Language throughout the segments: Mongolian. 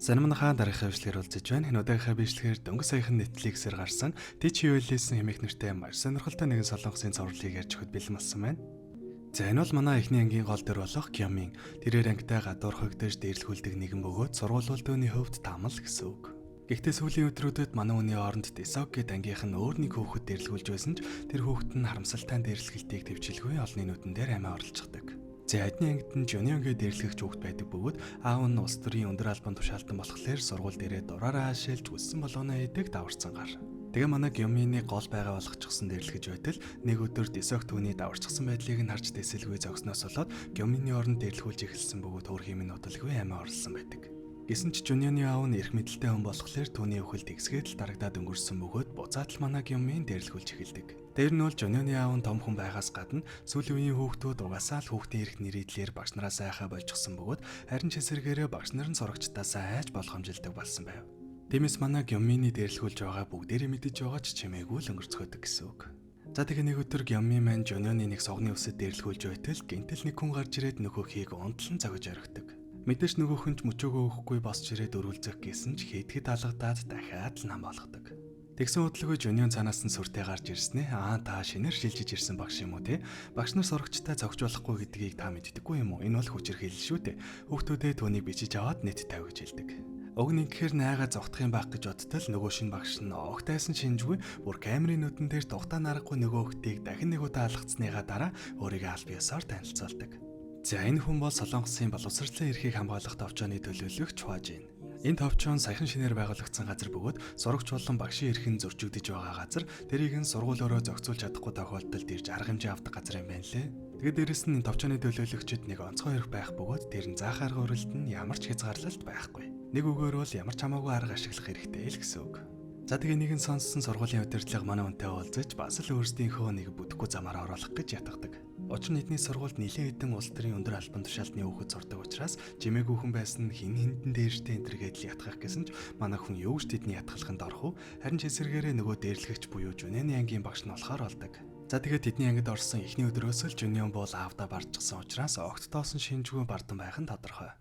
Занамнахаа дараагийнхаа бичлэгээр уулзаж байна. Энэ удаагийнхаа бичлэгээр дөнгөж саяхан Netflix-ээр гарсан Teach You Lesson хэмээх нэртэй маш сонирхолтой нэгэн солонгосын цувралыг ярьж өгөхөд бэлэн болсон байна. За, энэ бол манай эхний ангийн гол дүр болох Кёмин. Тэрээр ангитай гадуур хогдож дээрлэхүүлдэг нэгэн бөгөөд сургуулиуд түүний хувьд тамал гэсэн үг. Гэхдээ сүүлийн өдрүүдэд манай хүний оронд Десок гээд ангийнх нь өөр нэг хүүхэд дээрлэхүүлж байсан ч тэр хүүхэд нь харамсалтай дээрлэхэлтийг тэвчилгүй олонний нүдэн дээр амиа орлцдог. За, адны ангид нь Жунион гээд дээрлэгч хүүхэд байдаг бөгөөд аав нь улс төрийн өндөр албан тушаалтан болохоор сургууль дээрээ дураараа ашиглаж үссэн болгоно хийдэг даварцсан гар. Тэгээ манай Гюмины гол байгаа болгочихсон дээрлэгч байтал нэг өдөр Десок түүний даварцсан байдлыг нь харж дэсэлгүй зогсноос болоод Гюмины оронд дээрлэхүүлж эхэлсэн бөгөөд хөөх юм нь удалгүй амиа орлсон байдаг. Гэсэн ч Жунионы аав нь эрх мэдэлтэй хүн болохоор түүний үхэлд ихсгээд л дарагдаад өнгөрсөн бөгөөд буцаад л манай Гюмин дээрлэхүүлж эхэлдэг. Тэр нь бол Жунионы аав нь том хүн байхаас гадна сүүлийн үеийн хүүхдүүд угаасаа л хүүхдийн эрх нэрийдлэр багш нараас айхаа болчихсон бөгөөд харин ч эсэргээрээ багш нар нь сурагчдаасаа айж болгоомжилдог болсон байв. Тиймээс манай Гюмины дээрлэхүүлж байгаа бүгдээрээ мэдэж байгаа ч чимээгүй л өнгөрцгөөдөг гэсэн үг. За, тэгээ нэг өдөр Гюми маань Жунионы нэг сугны үсэд дээрлэхүүлж байтал гинтэл нэг хүн гарч ирээд нөхөөхийг унтлан зогиж орхидог. Мэдээж нөгөөх нь ч мөчөөгөө өгөхгүй босч ирээд өрүүлзэх гэсэн ч хэд хэд алгадаад дахиад л нам болгодог. Тэгсэн удалгүй Жунион цаанаас нь сүртэй гарч ирснээ. "Аа, та шинээр шилжиж ирсэн багш юм уу, те? Багш нар сурагчтай зогж болохгүй гэдгийг та мэддэггүй юм уу? Энэ бол хүчирхийлэл шүү дээ. Хүүхдүүдээ түүнийг бичиж аваад нийт тавь" гэж хэлдэг. Уг нь ингэхээр найгаа зогтох юм байх гэж бодтол нөгөө шинэ багш нь огт айсан шинжгүй бүр камерын нүдэн дээр тухтаа нарахгүй нөгөө хүүхдийг дахин нэг удаа алгацсныхаа дараа өөрийгөө аль биесоор танилцуулдаг. За, энэ хүн бол Солонгосын боловсролын эрхийг хамгаалах товчооны төлөөлөгч Хважин. Энэ товчоон саяхан шинээр байгуулагдсан газар бөгөөд сурагч болон багшийн эрх нь зөрчигдөж байгаа газар тэрийг нь сургууль өөрөө зохицуулж чадахгүй тохиолдолд ирж арга хэмжээ авдаг газар юм байна лээ. Тэгээд дээрэс нь энэ товчооны төлөөлөгчид нэг онцгой эрх байх бөгөөд тэр нь заах арга барилд нь ямар ч хязгаарлалт байхгүй. Нэг үгээр бол ямар ч хамаагүй арга ашиглах хэрэгтэй л гэсэн үг. За, тэгээ нэгэн сонссон сургуулийн удирдлага манай үнтэй уулзаж бас л өөрсдийнхөө нэг бүтэхгүй замаар оруулах гэж ятгадаг. Учир нь эдний сургуульд нэлээд хэдэн улс төрийн өндөр албан тушаалтны хүүхэд сурдаг учраас жимээгүй хүн байсан нь хин хиндэн дээрштэй энтергээд л ятгах гэсэн ч манай хүн юу ч тэдний ятгалаханд орох уу, харин ч эсэргээрээ нөгөө дээрлэгч буюу Жунэны ангийн багш нь болохоор болдог. За, тэгээд тэдний ангид орсон эхний өдрөөс л Жунион бол аавдаа баржчихсан учраас огт тоосон шинжгүй бардан байх нь тодорхой.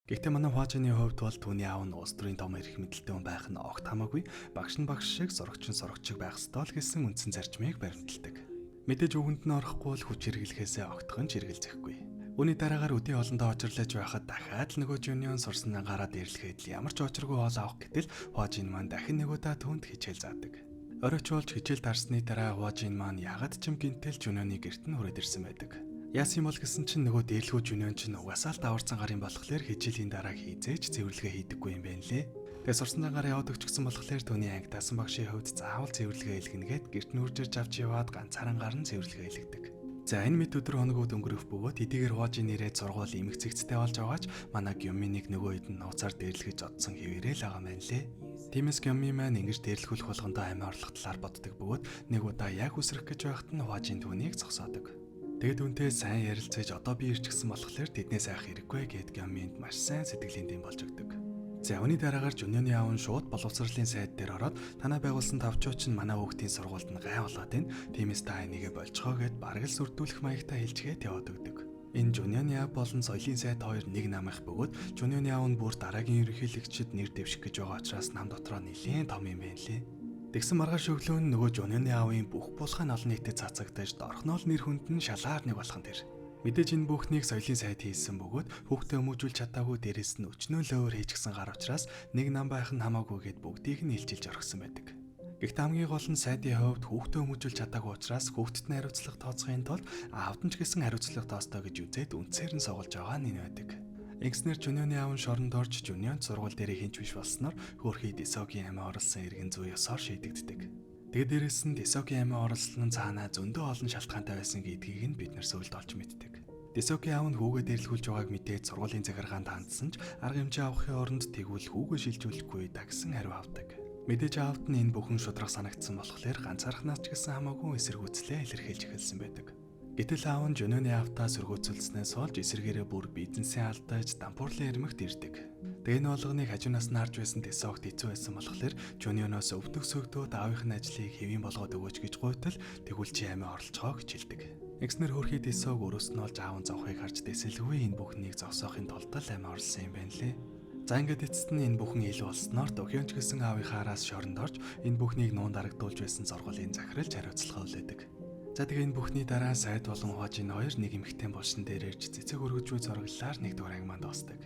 Гэхдээ манай Хважины хувьд бол түүний аав нь улс төрийн том эрх мэдэлтэй хүн байх нь огт хамаагүй, багш нь багш шиг, сурагч нь сурагч шиг байх ёстой л гэсэн үндсэн зарчмыг баримталдаг. Мэдээж үгэнд нь орохгүй бол хүч хэрэглэхээсээ огтхон ч эргэлзэхгүй. Үүний дараагаар өдийн хоолондоо очрлож байхад дахиад л нөгөө Жунион сурсан ангаараа дээрлэхэд л ямар ч очиргүй хоол авах гэтэл Хважин маань дахин нэг удаа түүнд хичээл заадаг. Оройч болж хичээл дарсны дараа Хважин маань ягаад ч юм гинтэл Жунионы гэрт нь хүрээд ирсэн байдаг. Яасан юм бол гэсэн чинь нөгөө дээрлэхүү Жунион чинь угаасаа л даварцсан гарын болохоор хичээлийн дараа хизээж цэвэрлэгээ хийдэггүй юм байна лээ. Тэгээ сурсан зангаар яваад өгчихсэн болохоор түүний анги таасан багшийн хувьд заавал цэвэрлэгээ илгэнгээд гэрт нь үржиж авч яваад ганцааран гарan цэвэрлэгээ илгэдэг. За, энэ мэд өдөр хоногуд өнгөрөх бөгөөд хэдийгээр Хважин нэрээ сургууль эмх цэгцтэй болж байгаач манай Гюминийг нөгөө хэд нь нууцаар дээрлэхэж одсон хэвээрээ л байгаа юм байна лээ. Тиймээс Гюми маань ингэж дээрлэхүүлэх болгондоо амиа орлох талаар боддог бөгөөд нэг удаа яг үсрэх гэж байхад нь Хважин түүнийг зогсоодог. Тэгээд үнтэй сайн ярилцаж, одоо би ирчихсэн болохоор тэднээс айх хэрэггүй гэд Гюминд маш сайн сэтгэлийн дэм болж өгдөг. За, үүний дараагаар Жунионы аав нь шууд боловсролын сайд дээр ороод танаа байгуулсан тавчуу чинь манай хүүхдийн сургуульд нь гай болоод байна. Тиймээс та энийгээ болцгоо гэд бараг л сүрдүүлэх маягтай хэлжгээд яваад өгдөг. Энэ Жунионы аав болон соёлын сайд хоёр нэг намынх бөгөөд Жунионы аав нь бүр дараагийн ерөнхийлөгчид нэр дэвших гэж байгаа учраас нам дотроо нэлээд том юм байна лээ. Тэгсэн маргааш өглөө нь нөгөө Жунионы аавын бүх булхай нь олон нийтэд цацагдаж дорхнол нэр хүнд нь шалаар нэг болгон тэр. Мэдээж энэ бүхнийг соёлын сайд хийсэн бөгөөд хүүхдээ өмөжүүлж чадаагүй, дээрэс нь өчнөө лөөр хийчихсэн гар учраас нэг нам байх нь хамаагүй гэд бүгдийг нь илчилж орхисон байдаг. Гэхдээ хамгийн гол нь сайдын хувьд хүүхдээ өмөжүүлж чадаагүй учраас хүүхдэд нь хариуцлага тооцохын тулд аавд нь ч гэсэн хариуцлага тооцдоо гэж үзээд үндсээр нь сугалж байгаа нь энэ байдаг. Ингэснээр Жунионы аав нь шоронд орж Жунионд сургууль дээрээ хинч биш болсноор хөөрхий Десогийн амиа оруулсан иргэн зүй ёсоор шийдэгддэг. Тэгээд дээрэс нь Десогийн амиа оруулсан нь цаанаа зөндөө олон шалтгаантай байсан гэдгийг нь бид нар сүүлд олж мэддэг. Десогийн аав нь хүүгээ дээрлэхүүлж байгааг мэдээд сургуулийн захиргаанд хандсан ч арга хэмжээ авахын оронд тэгвэл хүүгээ шилжүүлэхгүй да гэсэн хариу авдаг. Мэдээж аавд нь энэ бүхэн шударга санагдсан болохоор ганцаархнаас ч гэсэн хамаагүй эсэргүүцлээ илэрхийлж эхэлсэн байдаг. Гэтэл аав нь Жунионы аавтаа сөргөөцөлснээс болж эсэргээрээ бүр бизнесээ алдаж дампуурлын ирмэгт ирдэг. Тэгээ энэ болгоныг хажуунаас нь харж байсан Десогт хэцүү байсан болохоор Жунионоос өвдөг сөгдөөд аавынх нь ажлыг хэвийн болгоод өгөөч гэж гуйтал тэгвэл чи амиа орлцгоо гэж хэлдэг. Ингэснээр хөрхий Десог өрөөс нь олж аав нь зовхыг харж дэсэлгүй энэ бүхнийг зогсоохын тулд л амиа орлсон юм байна лээ. За ингээд эцэст нь энэ бүхэн ил болсноор Дохёнч гэсэн аавынхаа араас шоронд орж энэ бүхнийг нуун дарагдуулж байсан сургуулийн захиралж хариуцлага хүлээдэг. За тэгээ энэ бүхний дараа сайд болон Хуажин хоёр нэг эмэгтэй булшин дээр ирж цэцэг өргөж буй зураглалаар нэгдүгээр анги маань дуусдаг.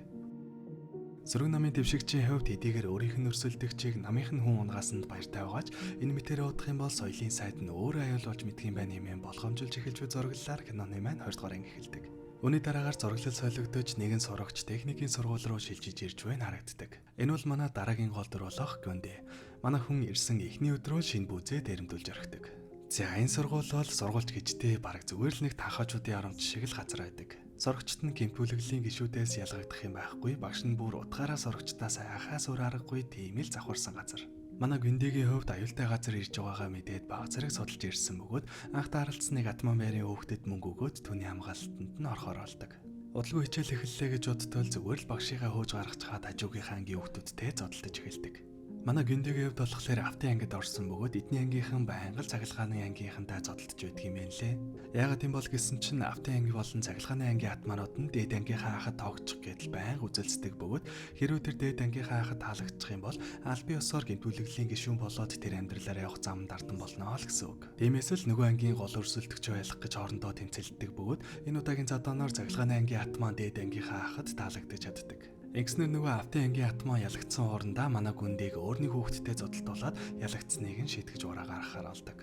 Сөрөг намын дэвшигчийн хувьд хэдийгээр өөрийнх нь өрсөлдөгчийг намынх нь хүн унгаасанд баяртай байгаач энэ мэтээр удах юм бол соёлын сайд нь өөрөө аюул болж мэдх юм байна хэмээн болгоомжилж эхэлж буй зураглалаар киноны маань 20 дугаар анги эхэлдэг. Үүний дараагаар зураглал солигдож нэгэн сурагч техникийн сургууль руу шилжиж ирж буй нь харагддаг. Энэ бол манай дараагийн гол дүр болох Гүндэ. Манай хүн ирсэн эхний өдрөө шинэ бүзээ дээрэмдүүлж орхидог. За энэ сургууль бол сургуульч гэжтэй бараг зүгээр л нэг танхаачуудын оромж шиг л газар байдаг. Сурагчид нь гэмт бүлэглэлийн гишүүдээс ялгагдах юм байхгүй. Багш нь бүр утгаараа сурагчдаас айхаас өөр аргагүй тийм л завхарсан газар. Манай Гүндэгийн хувьд аюултай газар ирж байгаагаа мэдээд баг зэрэг судалж ирсэн бөгөөд анх тааралдсан нэг атман байрын хүүхдэд мөнгө өгөөд түүний хамгаалалтанд нь орохоор болдог. Удалгүй хичээл эхэллээ гэж бодтол зүгээр л багшийнхаа хөөж гаргацгаад хажуугийнхаа ангийн хүүхдүүдтэй зодолдож эхэлдэг. Манай Гүндэгийн хувьд болохоор автын ангид орсон бөгөөд эдний ангийнхан байнга л цахилгааны ангийнхантай зодолдож байдаг юм байна лээ. Яагаад юм бол гэсэн чинь автын анги болон цахилгааны ангийн атманууд нь дээд ангийнхаа хахад тоогдчих гэдэл байнга үзэлцдэг бөгөөд хэрвээ тэр дээд ангийнхаа хахад таалагдчих юм бол албан ёсоор гэмт бүлэглэлийн гишүүн болоод тэр амьдралаараа явах зам дардан болно л гэсэн үг. Тиймээс л нөгөө ангийн гол өрсөлдөгчөө ялах гэж хоорондоо тэмцэлддэг бөгөөд энэ удаагийн зодооноор цахилгааны ангийн атман дээд ангийнхаа хахад таалагдаж чаддаг. Ингэснээр нөгөө автын ангийн атмаа ялагдсан хоорондоо манай Гүндийг өөрний хүүхэдтэй зодолдуулаад ялагдсныг нь шийтгэж ураа гаргахаар болдог.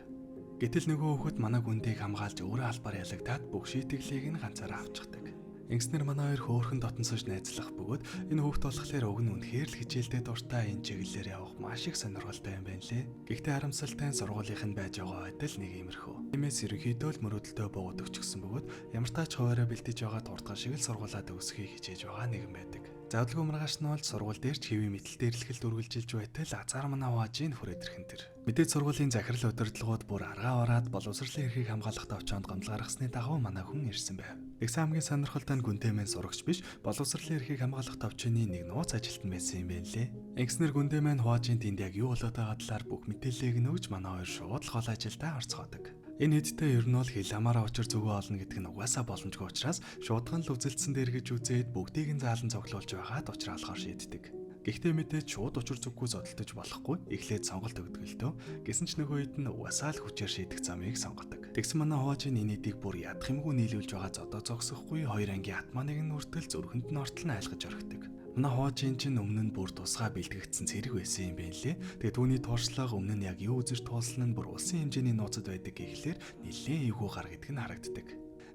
Гэтэл нөгөө хүүхэд манай Гүндийг хамгаалж өөрөө албаар ялагдаад бүх шийтгэлийг нь ганцаараа авчихдаг. Ингэснээр манай хоёр хөөрхөн дотносож найзлах бөгөөд энэ хүүхд болохоор уг нь үнэхээр л хичээлдээ дуртай энэ чиглэлээр явах маш их сонирхолтой юм байна лээ. Гэхдээ харамсалтай нь сургуулийнх нь байж байгаа адил нэг иймэрхүү. Тиймээс ерөнхийдөө л мөрөөдөлтөө буугаад өгчихсөн бөгөөд ямар тач хуваараа бэлдэж байгаа дурдган шиг л сургуулаа төгсөхийг хичээж байгаа нэгэн байдаг. Завдалгүй маргааш нь бол сургууль дээр ч хэвийн мэтэл дээрлэхэлд үргэлжилж байтал азар манай хуваажийн хүрээд ирхэн тэр. Мэдээж сургуулийн захирал удирдлагууд бүр аргаа ороод боловсролын эрхийг хамгаалах товчоонд гомдол гаргасны дагуу манай хүн ирсэн байв. Тэгсэн хамгийн сонирхолтой нь Гүнтэмэн сурагч биш боловсролын эрхийг хамгаалах товчооны нэг нууц ажилтан байсан юм байна лээ. Ингэснээр Гүнтэмэн хуваажийн тэнд яг юу болоод байгаа талаар бүх мэдээллийг нь өгж манай хоёр шууд л гол ажилдаа орцгоодог. Энэ хэдтэй ер нь бол хил хамаараа учир зүгөө олно гэдэг нь угаасаа боломжгүй учраас шуудхан л үзэлдсэн дээр гэж үзээд бүгдийг нь заалан цуглуулж байгаад учраалахаар шийддэг. Гэхдээ мэдээж шууд учир зүггүй зодолдож болохгүй эхлээд сонголт өгдөг л дөө. Гэсэн ч нөгөө хэд нь угаасаа л хүчээр шийдэх замыг сонгодог. Тэгсэн манай хуваажийн энэ эдийг бүр ядах юмгүй нийлүүлж байгаа зодоо зогсохгүй хоёр ангийн атманыг нь хүртэл зүрхэнд нь ортол нь айлгаж орхидог. Манай хуваажийн чинь өмнө нь бүр тусгай бэлтгэгдсэн цэрэг байсан юм байна лээ. Тэгээ түүний туршлага өмнө нь яг юу үзэж туулсан нь бүр улсын хэмжээний нууцад байдаг гэхлээр нэлээд эвгүй гар гэдэг нь харагддаг.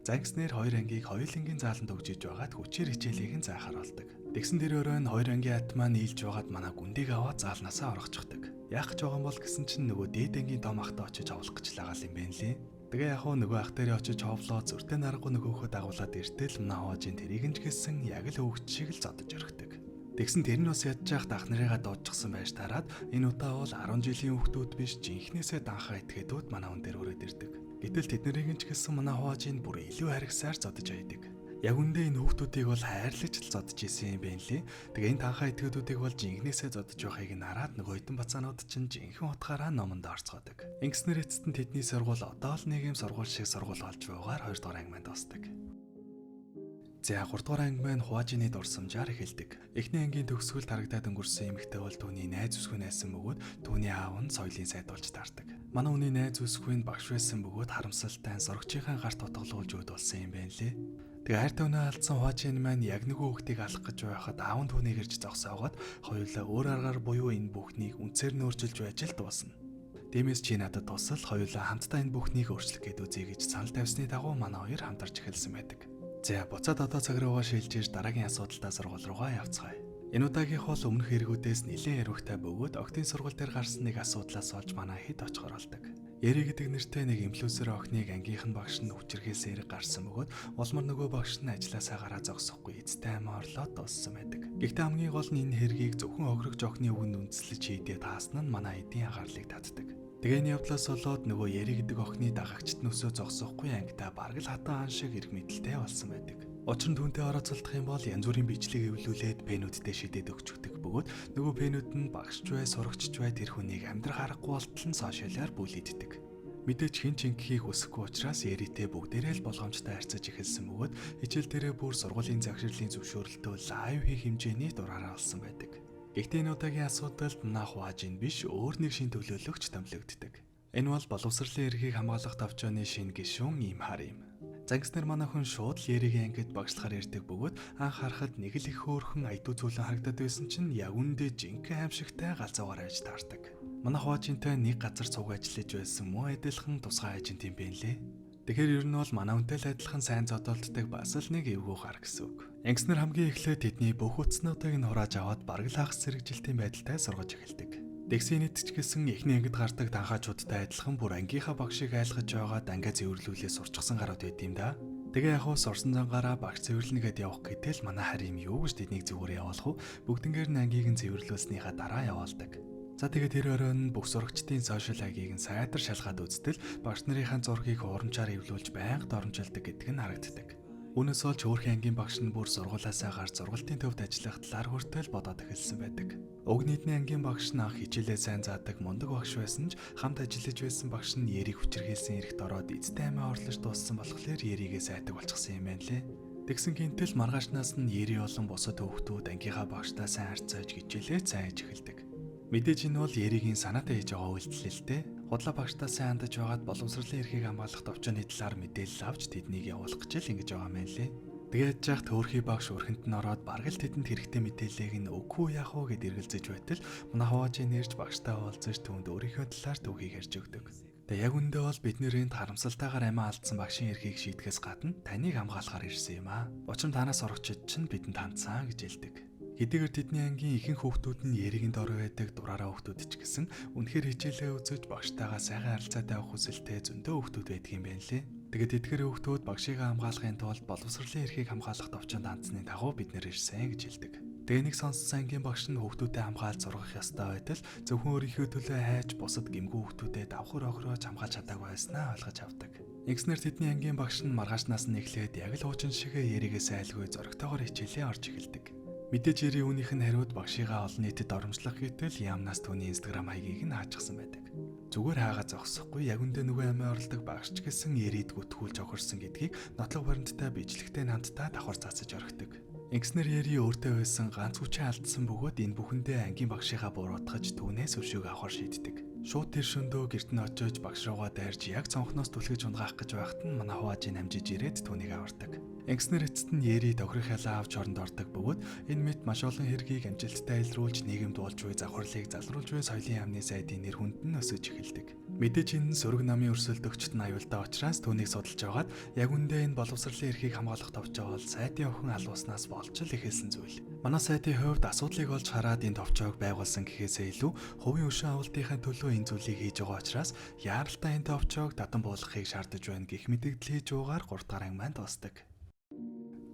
За ингэснээр хоёр ангийг хоёулангийн зааланд өгжиж байгаад хүчээр хичээлийг нь заахаар болдог. Тэгсэн тэр өрөө нь хоёр ангийн атмаа нийлж байгаад манай Гүндийг аваад заалнаасаа оргочихдаг. Яах гэж байгаа юм бол гэсэн чинь нөгөө дээд ангийн том ахтай очиж ховлох гэж л байгаа юм байна лээ. Тэгээ яг хуу нөгөө ах дээрээ очиж ховлоо зүртээ наргагүй нөгөөхөө дагуулад иртэл манай хуваажийн тэрийг нь ч гэсэн яг л хөөгч шиг л зодож орхидог. Тэгсэн тэр нь бас ядж яхад ах нарыгаа дуудчихсан байж тараад энэ удаа бол 10 жилийн хүүхдүүд биш жинхнээсээ данхаа этгээдүүд манай хүн дээр өрөөд ирдэг. Гэтэл тэднэрийг нь ч гэсэн манай хуваажийн бүр илүү харгасаар зодож хайдаг. Яг үндэ энэ хүүхдүүдийг бол хайрлаж л зодож исэн юм байна лээ. Тэгээ энэ танхаа этгээдүүдийг бол жинхнээсээ зодож байхыг нь хараад нөгөө хэдэн бацаанууд чинь жинхэнэ утгаараа номонд орцгоодог. Ингэснээр эцэст нь тэдний сургууль одоо л нэг юм сургууль шиг сургууль болж байгаагаар 2 дугаар анги маань дуусдаг. За 3 дугаар анги маань хуваажины дурсамжаар эхэлдэг. Эхний ангийн төгсгөлд харагдаад өнгөрсөн эмэгтэй бол түүний найз бүсгүй найсан бөгөөд түүний аав нь соёлын сайд болж таардаг. Манай хүний найз бүсгүй нь багш байсан бөгөөд харамсалтай нь сурагчийнхаа гарт утгалуулж өөд болсон юм байна лээ. Тэгээ хайртай үнэ алдсан хуваажин маань яг нөгөө хүүхдийг алах гэж байхад аав нь түүнийг ирж зогсоогоод хоёулаа өөр аргаар буюу энэ бүхнийг үнцээр нь өөрчилж байж л дуусна. Тиймээс чи надад тусал хоёулаа хамтдаа энэ бүхнийг өөрчлөх гээд үзье гэж санал тавьсны дагуу манай хоёр хамтарч эхэлсэн байдаг. За буцаад одоо цаг руугаа шилжиж дараагийн асуудалтай сургууль руугаа явцгаая. Энэ удаагийнх бол өмнөх хэрэгүүдээс нэлээд ярвхтай бөгөөд октын сургууль дээр гарсан нэг асуудлаас олж манай хэд очихор болдог. Эри гэдэг нэртэй нэг инфлюенсер охиныг ангийнх нь багш нь хүчирхийлсэн хэрэг гарсан бөгөөд улмар нөгөө багш нь ажилласаа гараа зогсохгүй эцтэй амиа орлоод дууссан байдаг. Гэхдээ хамгийн гол нь энэ хэргийг зөвхөн хохирогч охины үгэнд үндэслэж хийдээ таасан нь манай эдийн анхаарлыг татдаг. Тэгээ энэ явдлаас болоод нөгөө Яри гэдэг охины дагагчд нөсөө зогсохгүй ангидаа бараг л хатан хаан шиг эрх мэдэлтэй болсон байдаг. Учир нь түүнтэй орооцолдох юм бол янз бүрийн бичлэг эвлүүлээд пенүүдтэй шидээд өгчөгдөг бөгөөд нөгөө пенүүд нь багшч бай, сурагчч бай тэр хүнийг амьдрах аргагүй болтол нь сошиалаар бүлийддэг. Мэдээж хэн ч ингэхийг хүсэхгүй учраас Яритэй бүгдээрээ л болгоомжтой харьцаж эхэлсэн бөгөөд хичээл дээрээ бүр сургуулийн загширлын зөвшөөрөлтөө live хийх хэмжээний дураараа болсон байдаг. Гэхдээ энэ удаагийн асуудалд манай Хуажин биш, өөр нэг шинэ төлөөлөгч томилогддог. Энэ бол боловсролын эрхийг хамгаалах товчооны шинэ гишүүн ийм хар юм. Загснаар манай хүн шууд л Яригийн ангид багшлахаар ирдэг бөгөөд анх харахад нэг л их хөөрхөн айдуу зүйлэн харагдаад байсан чинь яг үндэ жинхэнэ аимшигтай галзуугаар байж таардаг. Манай Хуажинтай нэг газар цуг ажиллаж байсан мөн адилхан тусгай agent юм байна лээ. Тэгэхээр ер нь бол манай үнтэй л адилхан сайн зодолддог бас л нэг эвгүй гар гэсэн үг. Ингэснээр хамгийн эхлээд тэдний бүх утаснуудыг нь хурааж аваад бараг л хагас зэрэгжилтийн байдалтай сургаж эхэлдэг. Тэгсэн нийт ч гэсэн эхний ангид гардаг данхаачуудтай адилхан бүр ангийнхаа багшийг айлгаж байгаа дангаа цэвэрлүүлээ сурчсан гарууд байд юм да. Тэгээ яг хуу сурсан зангаараа багш цэвэрлэнэ гэд явах гэтэл манай харим юу гэж тэднийг зүгээр явуулах уу? Бүгднгээр нь ангийг нь цэвэрлүүлснийхаа дараа яваалдаг. За тэгээд тэр өрөө нь бүх сурагчдын social хаягийг нь сайтар шалгаад үзтэл багш нарынхаа зургийг урамчаар эвлүүлж байнга доромжилдог гэдэг нь харагддаг. Үүнээс болж хөөрхөн ангийн багш нь бүр сургуулиасаа гарч сургалтын төвд ажиллах талаар хүртэл бодоод эхэлсэн байдаг. Уг нийтний ангийн багш нь анх хичээлээ сайн заадаг мундаг багш байсан ч хамт ажиллаж байсан багш нь Ярийг хүчирхийлсэн эрэгт ороод эцтэй амиа орлож дууссан болохоор Яригээ сайдаг болчихсон юм байна лээ. Тэгсэн гинтэл маргаашнаас нь Яри болон бусад хүүхдүүд ангийнхаа багштай сайн харьцаж хичээлээ сайн хийж эхэлдэг. Мэдээж энэ бол Яригийн санаатай хийж байгаа үйлдэл л дээ. Худлаа багштай сайн хандаж байгаад боловсролын эрхийг хамгаалах товчооны талаар мэдээлэл авч тэднийг явуулах гэж л ингэж байгаа юм байна лээ. Тэгээд яах хөөрхий багш өрхөнд нь ороод бараг л тэдэнд хэрэгтэй мэдээллийг нь өгөхгүй яах уу гэд эргэлзэж байтал манай Хуваажийн нэрж багштай уулзаж түүнд өөрийнхөө талаар түүхийг ярьж өгдөг. Тэгээ яг үндэ бол бид нэр энд харамсалтайгаар амиа алдсан багшийн эрхийг шийдэхээс гадна таныг хамгаалахаар ирсэн юм аа. Учир нь танаас сурагчид чинь бидэнд хандсан гэж хэлдэг. Хэдийгээр тэдний ангийн ихэнх хүүхдүүд нь Яригийн дор байдаг дураараа хүүхдүүд ч гэсэн үнэхээр хичээлээ үзэж багштайгаа сайхан харилцаатай явах хүсэлтэй зөндөө хүүхдүүд байдаг юм байна лээ. Тэгээд эдгээр хүүхдүүд багшигаа хамгаалахын тулд боловсролын эрхийг хамгаалах товчоонд хандсаны дагуу бид нэр ирсэн гэж хэлдэг. Тэгээ нэг сонссон ангийн багш нь хүүхдүүдэд хамгаалж сургах ёстой байтал зөвхөн өөрийнхөө төлөө хайж бусад гэмгүй хүүхдүүдэд давхар охирооч хамгаалж чадаагүй байснаа ойлгож авдаг. Ингэснээр тэдний ангийн багш нь маргаашнаас нь эхлээд яг л хуучин шигээ Яригээс айлгүй зоригтойгоор хичээлээ орж эхэлдэг. Мэдээж Яри үүнийх нь хариуд багшигаа олон нийтэд оромжлох гэтэл яамнаас түүний Instagram хаягийг нь хаачихсан байдаг. Зүгээр хаагаа зогсохгүй яг үндэ нөгөө амиа оролдог багш ч гэсэн Ярид гүтгүүлж охирсон гэдгийг нотлох баримттай бичлэгтэй хамтдаа давхар цаацаж орхидог. Ингэснээр Яри өөртөө байсан ганц хүчээ алдсан бөгөөд энэ бүхэндээ ангийн багшигаа буруутгаж түүнээс өшөөг авахар шийддэг. Шууд тэр шөндөө гэрт нь очиж багш руугаа дайрч яг цонхноос түлхэж унгаах гэж байхад нь манай Хуажин амжиж ирээд түүнийг авардаг. Ингэснээр эцэст нь Яри тохирох ялаа авч оронд ордог бөгөөд энэ мэт маш олон хэргийг амжилттай илрүүлж нийгэмд болж буй завхарлыг залруулж буй соёлын яамны сайдын нэр хүнд нь өсөж эхэлдэг. Мэдээж энэ нь сөрөг намын өрсөлдөгчд нь аюултай учраас түүнийг судалж байгаад яг үндэ энэ боловсролын эрхийг хамгаалах товчоо бол сайдын охин алууснаас болж л эхэлсэн зүйл. Манай сайдын хувьд асуудлыг олж хараад энэ товчоог байгуулсан гэхээсээ илүү хувийн өшөө авалтынхаа төлөө энэ зүйлийг хийж байгаа учраас яаралтай энэ товчоог татан буулгахыг шаардаж байна гэх мэдэгдэл хийж уугаар 3 дахь анги маань дуусдаг.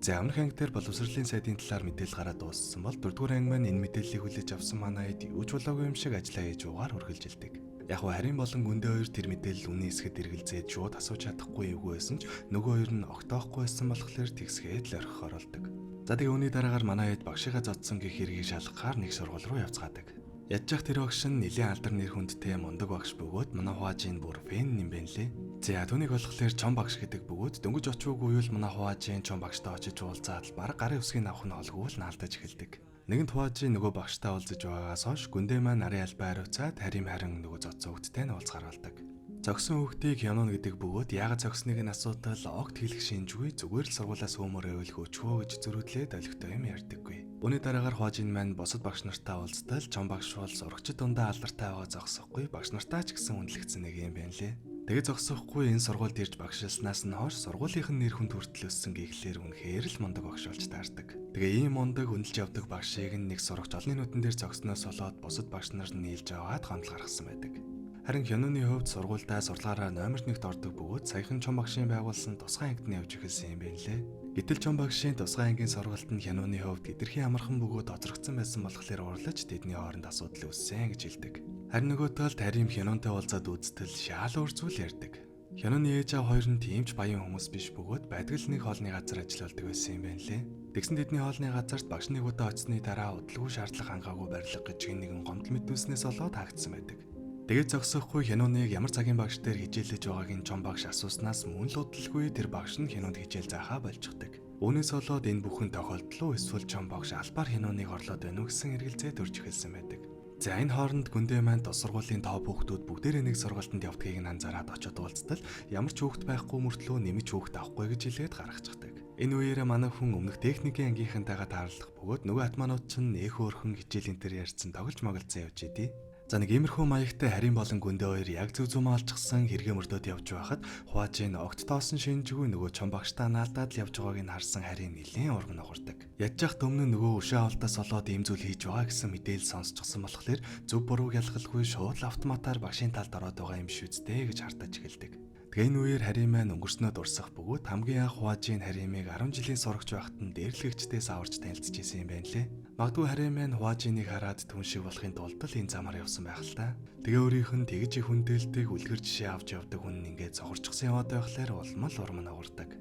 За өмнөх анги дээр боловсролын сайдын талаар мэдээлэл гараад дууссан бол 4 дугаар анги маань энэ мэдээллийг хүлээж авсан манай хэд юу ч болоогүй юм шиг ажиллаа хийж уугаар үргэлжилдэг. Яг нь харин болон гүндэ хоёр тэр мэдээлэл үнэн эсэхэд эргэлзээд шууд асууж чадахгүй эвгүй байсан ч нөгөө хоёр нь огтоохгүй байсан болохоор тэгсгээд л орхих оролдог. За тэгээ үүний дараагаар манай хэд багшигаа зодсон гэх хэргийг шалгахаар нэг сургууль руу явцгаадаг. Ядж тэр багш нь нэлээн алдар нэр хүндтэй мундаг багш бөгөөд манай Хуажийн бүр fan юм байна лээ. За түүнийг болохоор Чон багш гэдэг бөгөөд дөнгөж очивгүй юу л манай Хуажийн Чон багштай очиж уулзаад л баг гарын үсгийг авах нь олгүй л наалдаж эхэлдэг. Нэгэнт Хуажийн нөгөө багштай уулзаж байгаагаас хойш гүндээ маань нарын албаа хариуцаад харим харин нөгөө зодсон хүүхдтэй нь уулзгаар болдог. Зогсон хүүхдийг Янун гэдэг бөгөөд яагаад зогсныг нь асуудал огт хэлэх шинжгүй зүгээр л сургуулиас өмөр байвал хөөчхөө гэж зөрүүдлээд олигтой юм ярьдаггүй. Үүний дараагаар Хуажин маань бусад багш нартай уулзтал Чон багш бол сурагчид дундаа алдартай байгаа зогсохгүй багш нартай ч гэсэн үнэлэгдсэн нэг юм байна лээ. Тэгээ зогсохгүй энэ сургуульд ирж багшилснаас нь хойш сургуулийнх нь нэр хүнд хүртэл өссөн гэхлээр үнэхээр л мундаг багш болж таардаг. Тэгээ ийм мундаг үнэлж явдаг багшийг нь нэг сурагч олонний нүдэн дээр зогсноос болоод бусад багш нар нь нийлж аваад гомдол гаргасан байдаг. Харин Хянуны хувьд сургуульдаа сурлагаараа номер 1-т ордог бөгөөд саяхан Чон багшийн байгуулсан тусгай ангид нь явж эхэлсэн юм байна лээ. Гэтэл Чон багшийн тусгай ангийн сургалт нь Хянуны хувьд хэтэрхий амархан бөгөөд хоцрогдсон байсан болохоор уурлаж тэдний хооронд асуудал үүссэн гэж хэлдэг. Харин нөгөө талд Харим Хянунтай уулзаад үзтэл шаал өөр зүйл ярьдаг. Хянуны ээж аав хоёр нь тийм ч баян хүмүүс биш бөгөөд байдаг л нэг хоолны газар ажилладаг байсан юм байна лээ. Тэгсэн тэдний хоолны газарт багш нэг удаа очсны дараа удалгүй шаардлага хангаагүй барилга гэж нэгэн гомдол мэдүүлснээс болоод хаагдсан байдаг. Тэгээд зогсохгүй Хянуныг ямар цагийн багш дээр хичээллэж байгааг нь Чон багш асууснаас мөн л удалгүй тэр багш нь Хянунд хичээл заахаа болчихдог. Үүнээс болоод энэ бүхэн тохиолдол уу эсвэл Чон багш албаар Хянуныг орлоод байна уу гэсэн эргэлзээ төрж эхэлсэн байдаг. За энэ хооронд Гүндэ маань тус сургуулийн топ хүүхдүүд бүгдээрээ нэг сургалтанд явдгийг нь анзаараад очиод уулзтал ямар ч хүүхд байхгүй мөртлөө нэмж хүүхд авахгүй гэж хэлээд гаргачихдаг. Энэ үеэрээ манай хүн өмнөх техникийн ангийнхантайгаа таарлах бөгөөд нөгөө атманууд чинь нэх хөөрхөн хичээлийн тэр ярьсан тоглож моголцсон явж идэв. За нэг иймэрхүү маягтай Харин болон Гүндэ хоёр яг зөв зүмээ олчихсан хэрэгэ мөрдөөд явж байхад Хуажин огт тоосон шинжгүй нөгөө чон багштаа наалдаад л явж байгааг нь харсан Харин нэлээд урам нугардаг. Ядж яхад өмнө нөгөө өшөө авалтаас болоод ийм зүйл хийж байгаа гэсэн мэдээлэл сонсчихсан болохоор зөв бурууг ялгалгүй шууд автоматар багшийн талд ороод байгаа юм биш үсттэй гэж хартаж эхэлдэг. Тэгээ энэ үеэр Харин маань өнгөрснөө дурсах бөгөөд хамгийн анх Хуажин Харимыг 10 жилийн сурагч байхад нь дээрлэгчдээс аварч танилцж исэн юм байна лээ. Магадгүй Харин маань Хуажиныг хараад түн шиг болохын тулд л энэ замаар явсан байх л та. Тэгээ өөрийнх нь тэгж их хүндэлдэг үлгэр жишээ авч явдаг хүн нь ингээд цохорчсон яваад байхлаар улам л урам нь угардаг.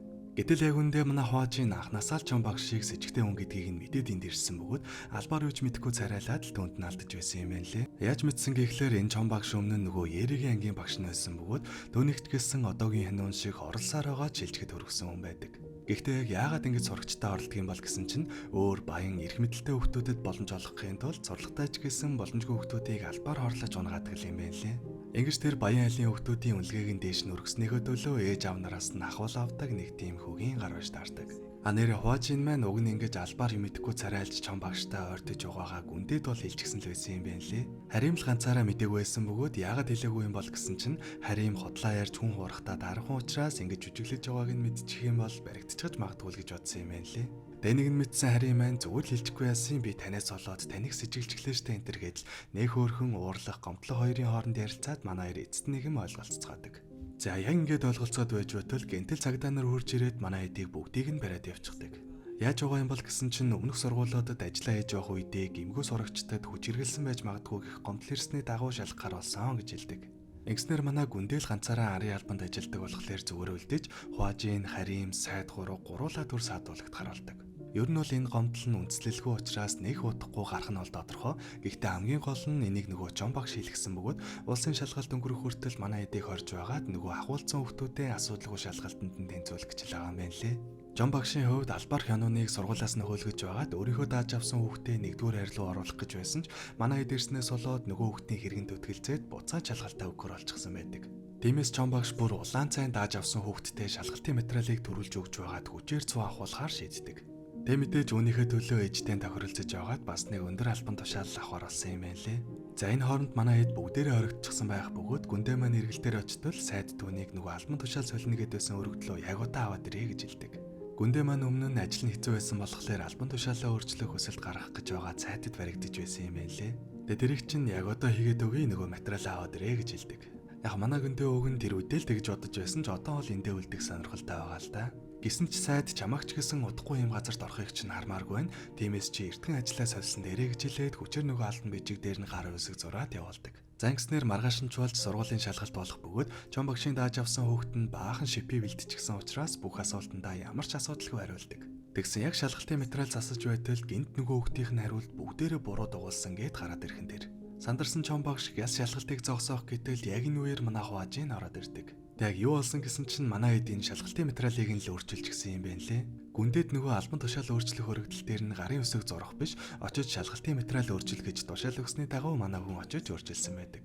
Гэтэл яг үндэ манай Хуажин анхнаасаа л Чон багш шиг сэжигтэй хүн гэдгийг нь мэдээд энд ирсэн бөгөөд албаар юуч мэдэхгүй царайлаад л түүнд нь алдаж байсан юм байна лээ. Яаж мэдсэн гэхлээр энэ Чон багш өмнө нь нөгөө Еригийн ангийн багш нь байсан бөгөөд түүнийх ч гэсэн одоогийн хянуун шиг оролсоор байгаа чилжгэд хөргсөн хүн байдаг. Гэхдээ яг яагаад ингэж сурагчтай оролддог юм бол гэсэн чинь өөр баян эрх мэдэлтэй хүүхдүүдэд боломж олгохын тулд сурлагатай ч гэсэн боломжгүй хүүхдүүдийг албаар хорлож унгаадаг юм байна лээ. Ингэж тэр баян айлын хүүхдүүдийн үнэлгээг нь дээш нь өргөснийхөө төлөө ээж аав нараас нь ахуул авдаг нэг тийм хөгийн гар байж таардаг. А нэр Хуажин маань уг нь ингэж албаар юм идэхгүй царайлж чон багштай ойртож байгаагаа гүндэд бол хэлчихсэн л байсан юм байна лээ. Харим л ганцаараа мдээгүй байсан бөгөөд яагаад хэлээгүй юм бол гэсэн чинь Харим худлаа ярьж хүн хуурахтаа дархан учраас ингэж жүжиглэж байгааг нь мэдчих юм бол баригдчихаж магадгүй л гэж бодсон юм байна лээ. Тэ нэг нь мэдсэн Харим маань зүгээр л хэлчихгүй яасан би танаас олоод таныг сэжиглэжлээ штэ энэ төр гэдэл нэх хөөрхөн уурлах гомдлоо хоёрын хооронд ярилцаад манай хоёр эцэст нэг юм ойлголцоцгоодог. За яг ингээд ойлголцоод байж байтал гэнтэл цагдаа нар хурж ирээд манай эдийг бүгдийг нь бариад явчихдаг. Яаж байгаа юм бол гэсэн чинь өмнөх сургуулиудад ажиллаа хийж явах үедээ гимгүү сурагчдад хүч хэрэглэсэн байж магадгүй гэх гомдол ирсний дагуу шалгахаар болсон гэж хэлдэг. Ингэснээр манай гүндэл ганцаараа арын албанд ажилладаг болохоор зүгээр үлдээж Хуажин, Харим, Сайд гурав гуруулаа төр саадуулагдахаар болдог. Ер нь бол энэ гомдол нь үндслэлгүй учраас нэх удахгүй гарах нь бол тодорхой. Гэхдээ хамгийн гол нь энийг нөгөө Чон багш хэлгэсэн бөгөөд улсын шалгалт өнгөрөх хүртэл манай эдийг хорж байгаад нөгөө ахуулсан хүүхдүүдээ асуудалгүй шалгалтанд нь тэнцвүүлэх гэж л байгаа юм байна лээ. Жон багшийн хувьд албаар хянууныг сургуулиас нь хөөлгөж байгаад өөрийнхөө дааж авсан хүүхдээ нэгдүгээр хайр руу оруулах гэж байсан ч манай хэд ирснээс болоод нөгөө хүүхдийн хэргэн төтгөлцээд буцаад шалгалтаа өгөхөр болчихсон байдаг. Тиймээс Чон багш бүр улаан цайн дааж авсан хүүхдтэй шалгалтын материалыг төрүүлж өгч байгаад хүчээр цуу авахулахаар шийддэг. Тэ мэдээж үүнийхээ төлөө ээжтэй тохиролцож байгаад бас нэг өндөр албан тушаал авахар болсон юм байна лээ. За энэ хооронд манай хэд бүгдээрээ хоригдчихсан байх бөгөөд гүндэ маань эргэлтээр очтол сайд түүнийг нөгөө албан тушаал солино гэдээ байсан өргөдлөө яг удаа аваад ирээ гэж хэлдэг. Гүндэ маань өмнө нь ажил нь хэцүү байсан болохоор албан тушаалаа өөрчлөх хүсэлт гаргах гэж байгаа цайтад баригдаж байсан юм байна лээ. Тэгээ тэрийг чинь яг одоо хийгээд өгье нөгөө материалаа аваад ирээ гэж хэлдэг. Яг манай гүндэ өвг нь тэр үедээ л тэгж бодож байсан ч одоо бол эндээ үлдэх сонирхолтой байгаа л да. Гисэн ч сайд чамаагч гэсэн удахгүй юм газарт орохыг чинь хармааргүй байна. Тиймээс чи эртхэн ажиллаа сольсон дээрээ гэж хэлээд хүчээр нөгөө албан бичиг дээр нь гар үсэг зураад явуулдаг. За ингэснээр маргааш нь ч болж сургуулийн шалгалт болох бөгөөд Чон багшийн дааж авсан хүүхэд нь баахан шипи бэлтчихсэн учраас бүх асуултандаа ямар ч асуудалгүй хариулдаг. Тэгсэн яг шалгалтын материал засаж байтал гинт нөгөө хүүхдийнх нь хариулт бүгдээрээ буруу дугуулсан гэд гараад ирхэн тэр. Сандарсан Чон багш гяс шалгалтыг зогсоох гэтэл яг энэ үеэр манай Хуажин ороод ирдэг. Тэг яг юу болсон гэсэн чинь манай хэд энэ шалгалтын материалыг нь л өөрчилж гисэн юм байна лээ. Гүндэд нөгөө албан тушаал өөрчлөх өргөдөл дээр нь гарын үсэг зурах биш очиж шалгалтын материал өөрчил гэж тушаал өгсөний дагуу манай хүн очиж өөрчилсөн байдаг.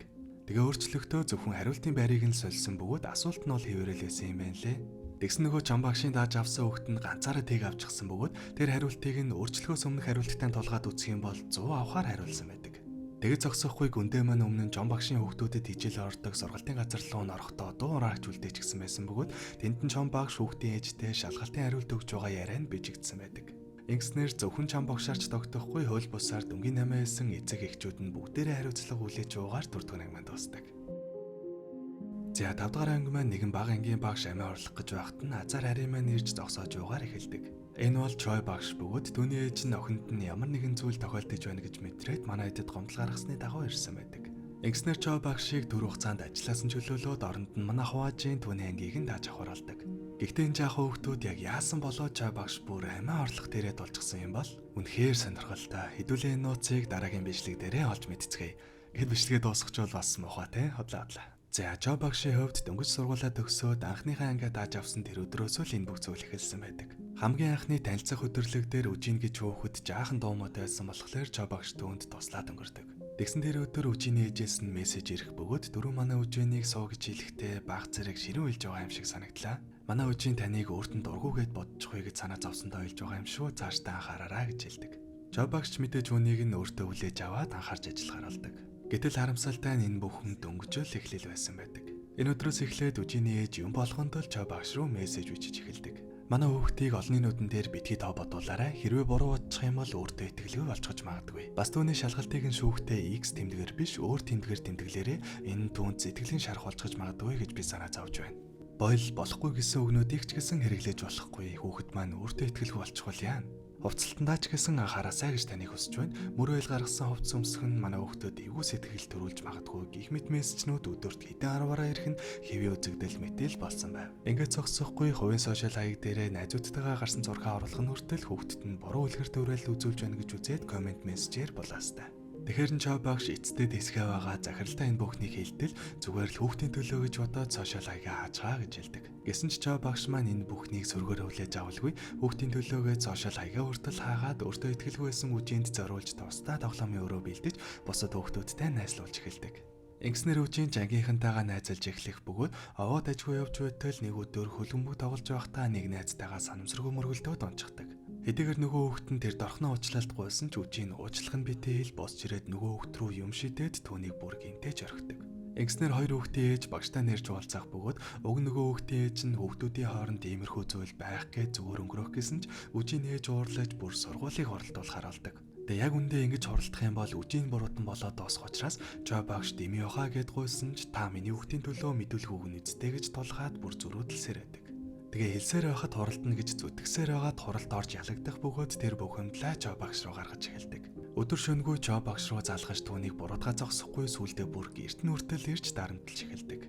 Тэгээ өөрчлөхдөө зөвхөн хариултын байрыг нь сольсон бөгөөд асуулт нь бол хэвээрэл байсан юм байна лээ. Тэгсэн нөгөө Чамбагшийн дааж авсан хүүхэд нь ганцаараа тэг авчихсан бөгөөд тэр хариултыг нь өөрчлөхөөс өмнөх хариулттай тулгаад үзэх юм бол 100 авахар хариулсан байдаг. Тэгээд зогсохгүй гүндэ маань өмнө нь Жон багшийн хүүхдүүдэд хичээл ордог сургалтын газар руу н орохдоо дуу ураагч үлдээчихсэн байсан бөгөөд тэнд нь Чон багш хүүхдийн ээжтэй шалгалтын хариулт өгч байгаа яриа нь бичигдсэн байдаг. Ингэснээр зөвхөн Чон багшаарч тогтохгүй хууль бусаар дүнгийн 8 хэлсэн эцэг эхчүүд нь бүгдээрээ хариуцлага хүлээж уугаар түрдгүн ангиманд дуусдаг. За 5 дугаар анги маань нэгэн бага ангийн багш амиа орлох гэж байхад нь азар харийн маань ирж зогсоож уугаар эхэлдэг. Энэ бол Чой багш бөгөөд түүний ээж нь охинд нь ямар нэгэн зүйл тохиолдож байна гэж мэдрээд манай эдэд гомдол гаргасны дагуу ирсэн байдаг. Ингэснээр Чой багшийг түр хугацаанд ажиллаас нь чөлөөлөөд оронд нь манай Хуажийн түүний ангийг нь дааж авахар болдог. Гэхдээ энэ жаахан хүүхдүүд яг яасан болоо Чой багш бүр амиа орлох дээрээ дулжчихсан юм бол үнэхээр сонирхолтой. Хэдүүлээ энэ нууцыг дараагийн бичлэг дээрээ олж мэдцгээе. Гэт бичлэгээ дуусгачвал бас муухай те. Хотлаа хотлаа. За, Жо багшийн хувьд дөнгөж сургуулаа төгсөөд анхныхаа ангиа дааж авсан тэр өдрөөсөө л энэ бүх зүйл эхэлсэн байдаг. Хамгийн анхны танилцах өдөрлөг дээр Үжин гэж хүүхэд жаахан дуумаатай байсан болохоор Жо багш түүнд туслаад өнгөрдөг. Тэгсэн тэр өдөр Үжиний ээжээс нь мессеж ирэх бөгөөд дөрөв манай Үжинийг суу гэж хэлэхдээ баг зэрэг ширүүн хэлж байгаа юм шиг санагдлаа. Манай Үжин таныг өөрт нь дургу гэд бодчихвэ гэж санаа зовсондоо хэлж байгаа юм шүү. Цаашдаа анхаараарай гэж хэлдэг. Жо багш мэдээж үүнийг нь өөртөө хүлээж аваад анхаарч ажиллахаар болдог. Гэтэл харамсалтай нь энэ бүхэн дөнгөжөл эхлэл байсан байдаг. Энэ өдрөөс эхлээд Үжиний ээж юм болгонд л Чо багш руу мессеж бичиж эхэлдэг. Манай хүүхдийг олонний нүдэн дээр битгий тоо бодуулаарай. Хэрвээ буруу бодчих юм бол өөртөө итгэлгүй болчихож магадгүй. Бас түүний шалгалтыг нь шүүхдээ X тэмдгээр биш өөр тэмдгээр тэмдэглээрээ энэ нь түүнд сэтгэлийн шарах болчихож магадгүй гэж би санаа зовж байна. Бойл болохгүй гэсэн үгнүүдийг ч гэсэн хэрэглэж болохгүй. Хүүхэд маань өөртөө итгэлгүй болчихвол яана. Хувцалтандаа ч гэсэн анхаараасай гэж таныг хүсэж байна. Мөрөө ил гаргасан хувцас өмсөх нь манай хүүхдүүд эвгүй сэтгэл төрүүлж магадгүй гих мэт мессежнүүд өдөрт хэдэн арвараа ирэх нь хэвийн үзэгдэл мэтээл болсон байв. Ингээд зогсохгүй хувийн сошиал хаяг дээрээ найзуудтайгаа гарсан зураг оруулах нь хүртэл хүүхдэд нь буруу үлгэр дуурайл үзүүлж байна гэж үзээд коммент мессежээр булаастай. Тэгэхээр нь Чо багш эцэстээ тэсгээ байгаа захиралтай энэ бүхнийг хэлтэл зүгээр л хүүхдийн төлөө гэж бодоод сошиал хаягаа хаажгаа гэж хэлдэг. Гэсэн ч Чо багш маань энэ бүхнийг сөргөөр хүлээж авалгүй хүүхдийн төлөөгөө сошиал хаягаа хүртэл хаагаад өөртөө итгэлгүй байсан үжинд зориулж тусдаа тоглоомын өрөө бэлдэж бусад хүүхдүүдтэй найзлуулж эхэлдэг. Ингэснээр үжин жангийнхантайгаа найзалж эхлэх бөгөөд овоод ажгүй явж байтал нэг өдөр хөлбөмбөг тоглож байхдаа нэг найзтайгаа санамсаргүй мөргөлдөөд унчихдаг. Хэдийгээр нөгөө хүүхэд нь тэр дорхноо уучлалт гуйсан ч үжин уучлах нь битээ л босч ирээд нөгөө хүүхэд рүү юм шидээд түүнийг бүр гинтэж орхидог. Ингэснээр хоёр хүүхдийн ээж багштай нэрж уулзах бөгөөд уг нөгөө хүүхдийн ээж нь хүүхдүүдийн хооронд иймэрхүү зүйл байх гэж зүгээр өнгөрөх гэсэн ч үжин ээж уурлаж бүр сургуулийг хуралдуулахаар болдог. Тэгээ яг үндэ ингэж хуралдах юм бол үжийн буруутан болоод дуусах учраас Жо багш дими явахаа гэд гуйсан ч та миний хүүхдийн төлөө мэдүүлэх үг нь үсттэй гэж тулгаад бүр зөрүүдлсээр байдаг. Тэгээ хэлсээр байхад хуралдана гэж зүтгэсээр байгаад хуралд орж ялагдах бөгөөд тэр бухимдлаа Жо багш руу гаргаж эхэлдэг. Өдөр шөнөгүй Жо багш руу залгаж түүнийг буруутгаа зогсохгүй сүулдэ бүр гэрт нь хүртэл ирж дарамтлж эхэлдэг.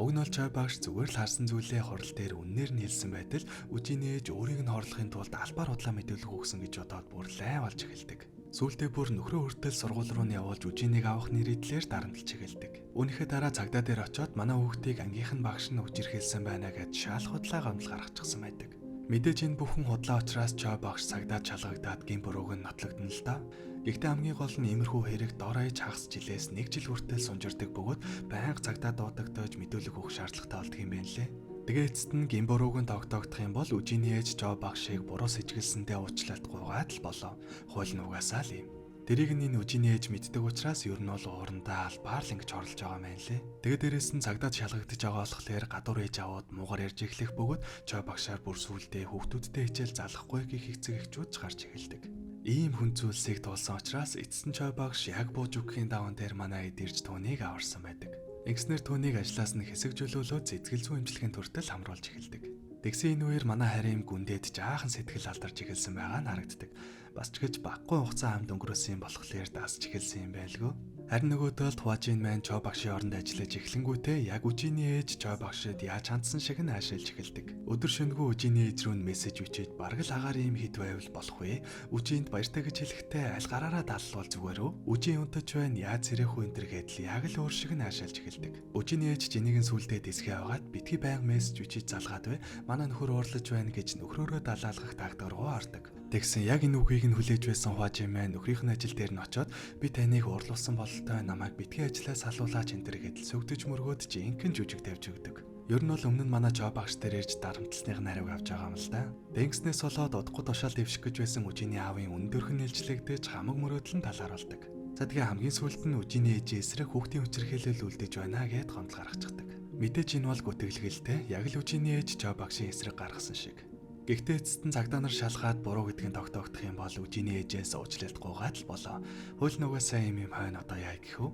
Уг нь бол Чо багш зүгээр л харсан зүйлээ хурал дээр үннээр нь хэлсэн байтал үжиний ээж өөрийг нь хорлохын тулд албаар худлаа мэдүүлэх өгсөн гэж бодоод бүр лай болж эхэлдэг. Сүүлдээ бүр нөхрөө хүртэл сургууль руу нь явуулж үжинийг авах нэрийдлэр дарамтлж эхэлдэг. Үүнийхээ дараа цагдаа дээр очиод манай хүүхдийг ангийнх нь багш нь үжирхийлсэн байна гэж шаал худлаа гомдол гаргачихсан байдаг. Мэдээж энэ бүхэн худлаа учраас Чо багш цагдаа чалгагдаад гин бурууг нь нотлогдно л доо. Гэхдээ хамгийн гол нь иймэрхүү хэрэг дор хаяж хагас жилээс нэг жил хүртэл сунжирдаг бөгөөд байнга цагдаа дуудагдаж мэдүүлэг өгөх шаардлагатай болдго юм байна лээ. Тэгээ эцэст нь гин бурууг нь тогтоогдох юм бол үжиний ээж Жо багшийг буруу сэжиглсэндээ уучлалт гуйгаад л болов. Хууль нь угаасаа л юм. Тэрийг нь энэ үжиний ээж мэддэг учраас ер нь бол уурандаа албаар л ингэж хорлож байгаа юм байна лээ. Тэгээ дээрэс нь цагдаад шалгагдаж байгаа болохоор гадуур ээж аваад муугар ярьж эхлэх бөгөөд Жо багшаар бүр сүулдэ хүүхдүүдтэй хичээл залахгүй гих эцэг эхчүүд ч гарч эхэлдэг. Ийм хүн зүйлсийг туулсан учраас эцэст нь Чо багш яг бууж өгөхийн даван дээр манай эд ирж түүнийг аварсан байдаг. Ингэснээр түүнийг ажлаас нь хэсэгжүүлүүлээд сэтгэл зүйн эмчилгээнд хүртэл хамруулж эхэлдэг. Тэгсэн энэ үеэр манай харим гүндээд жаахан сэтгэл алдарч эхэлсэн байгаа нь харагддаг. Бас ч гэж баггүй хугацаа хамт өнгөрөөсөн юм болохоор дасч эхэлсэн юм байлгүй. Харин нөгөө талд Хуажин маань Чо багшийн оронд ажиллаж эхлэнгүүтээ яг Үжиний ээж Чо багшид яаж хандсан шиг нь аашилж эхэлдэг. Өдөр шөнөгүй Үжиний ээж рүү нь мессеж бичээд бараг л агаар ийм хэд байвал болох вэ? Үжинд баяртай гэж хэлэхдээ аль гараараа даллуул зүгээр үү? Үжин унтаж байна, яаж сэрэх үү энэ төр гэдэл яг л өөр шиг нь аашилж эхэлдэг. Үжиний ээж Жиниг нь сүулдэ дэсгээ аваад битгий байнга мессеж бичиж залгаад бай. Манай нөхөр уурлаж байна гэж нөхрөөрөө далаалгах тактик руу ордог. Тэгсэн яг энэ үгийг нь хүлээж байсан Хуажин маань нөхрийнх нь ажил дээр нь очиод би таныг уурлуулсан бололтой намайг битгий ажлаас салуулаач энэ төр гэдэл сүгдэж мөргөөд жинхэнэ жүжиг тавьж өгдөг. Ер нь бол өмнө нь манай Жо багш дээр ирж дарамтлсных нь хариуг авч байгаа юм л да. Тэнгиснээс болоод удахгүй тушаал дэвших гэж байсан Үжиний аавын өндөрхөн нэлжлэгдэж хамаг мөрөөдөл нь талаар болдог. За тэгээ хамгийн сүүлд нь Үжиний ээжийн эсрэг хүүхдийн хүчирхийлэл үлдээж байна гэд гомдол гаргачихдаг. Мэдээж энэ бол гүтгэлгэлтэй яг л Үжиний ээж Жо багшийн эсрэг гаргасан шиг. Гэхдээ эцэст нь цагдаа нар шалгаад буруу гэдгийг тогтоогдох юм бол Үжиний ээжээс уучлалт гуйгаад л болоо. Хууль нугасаа юм хойно одоо яа гэх вэ?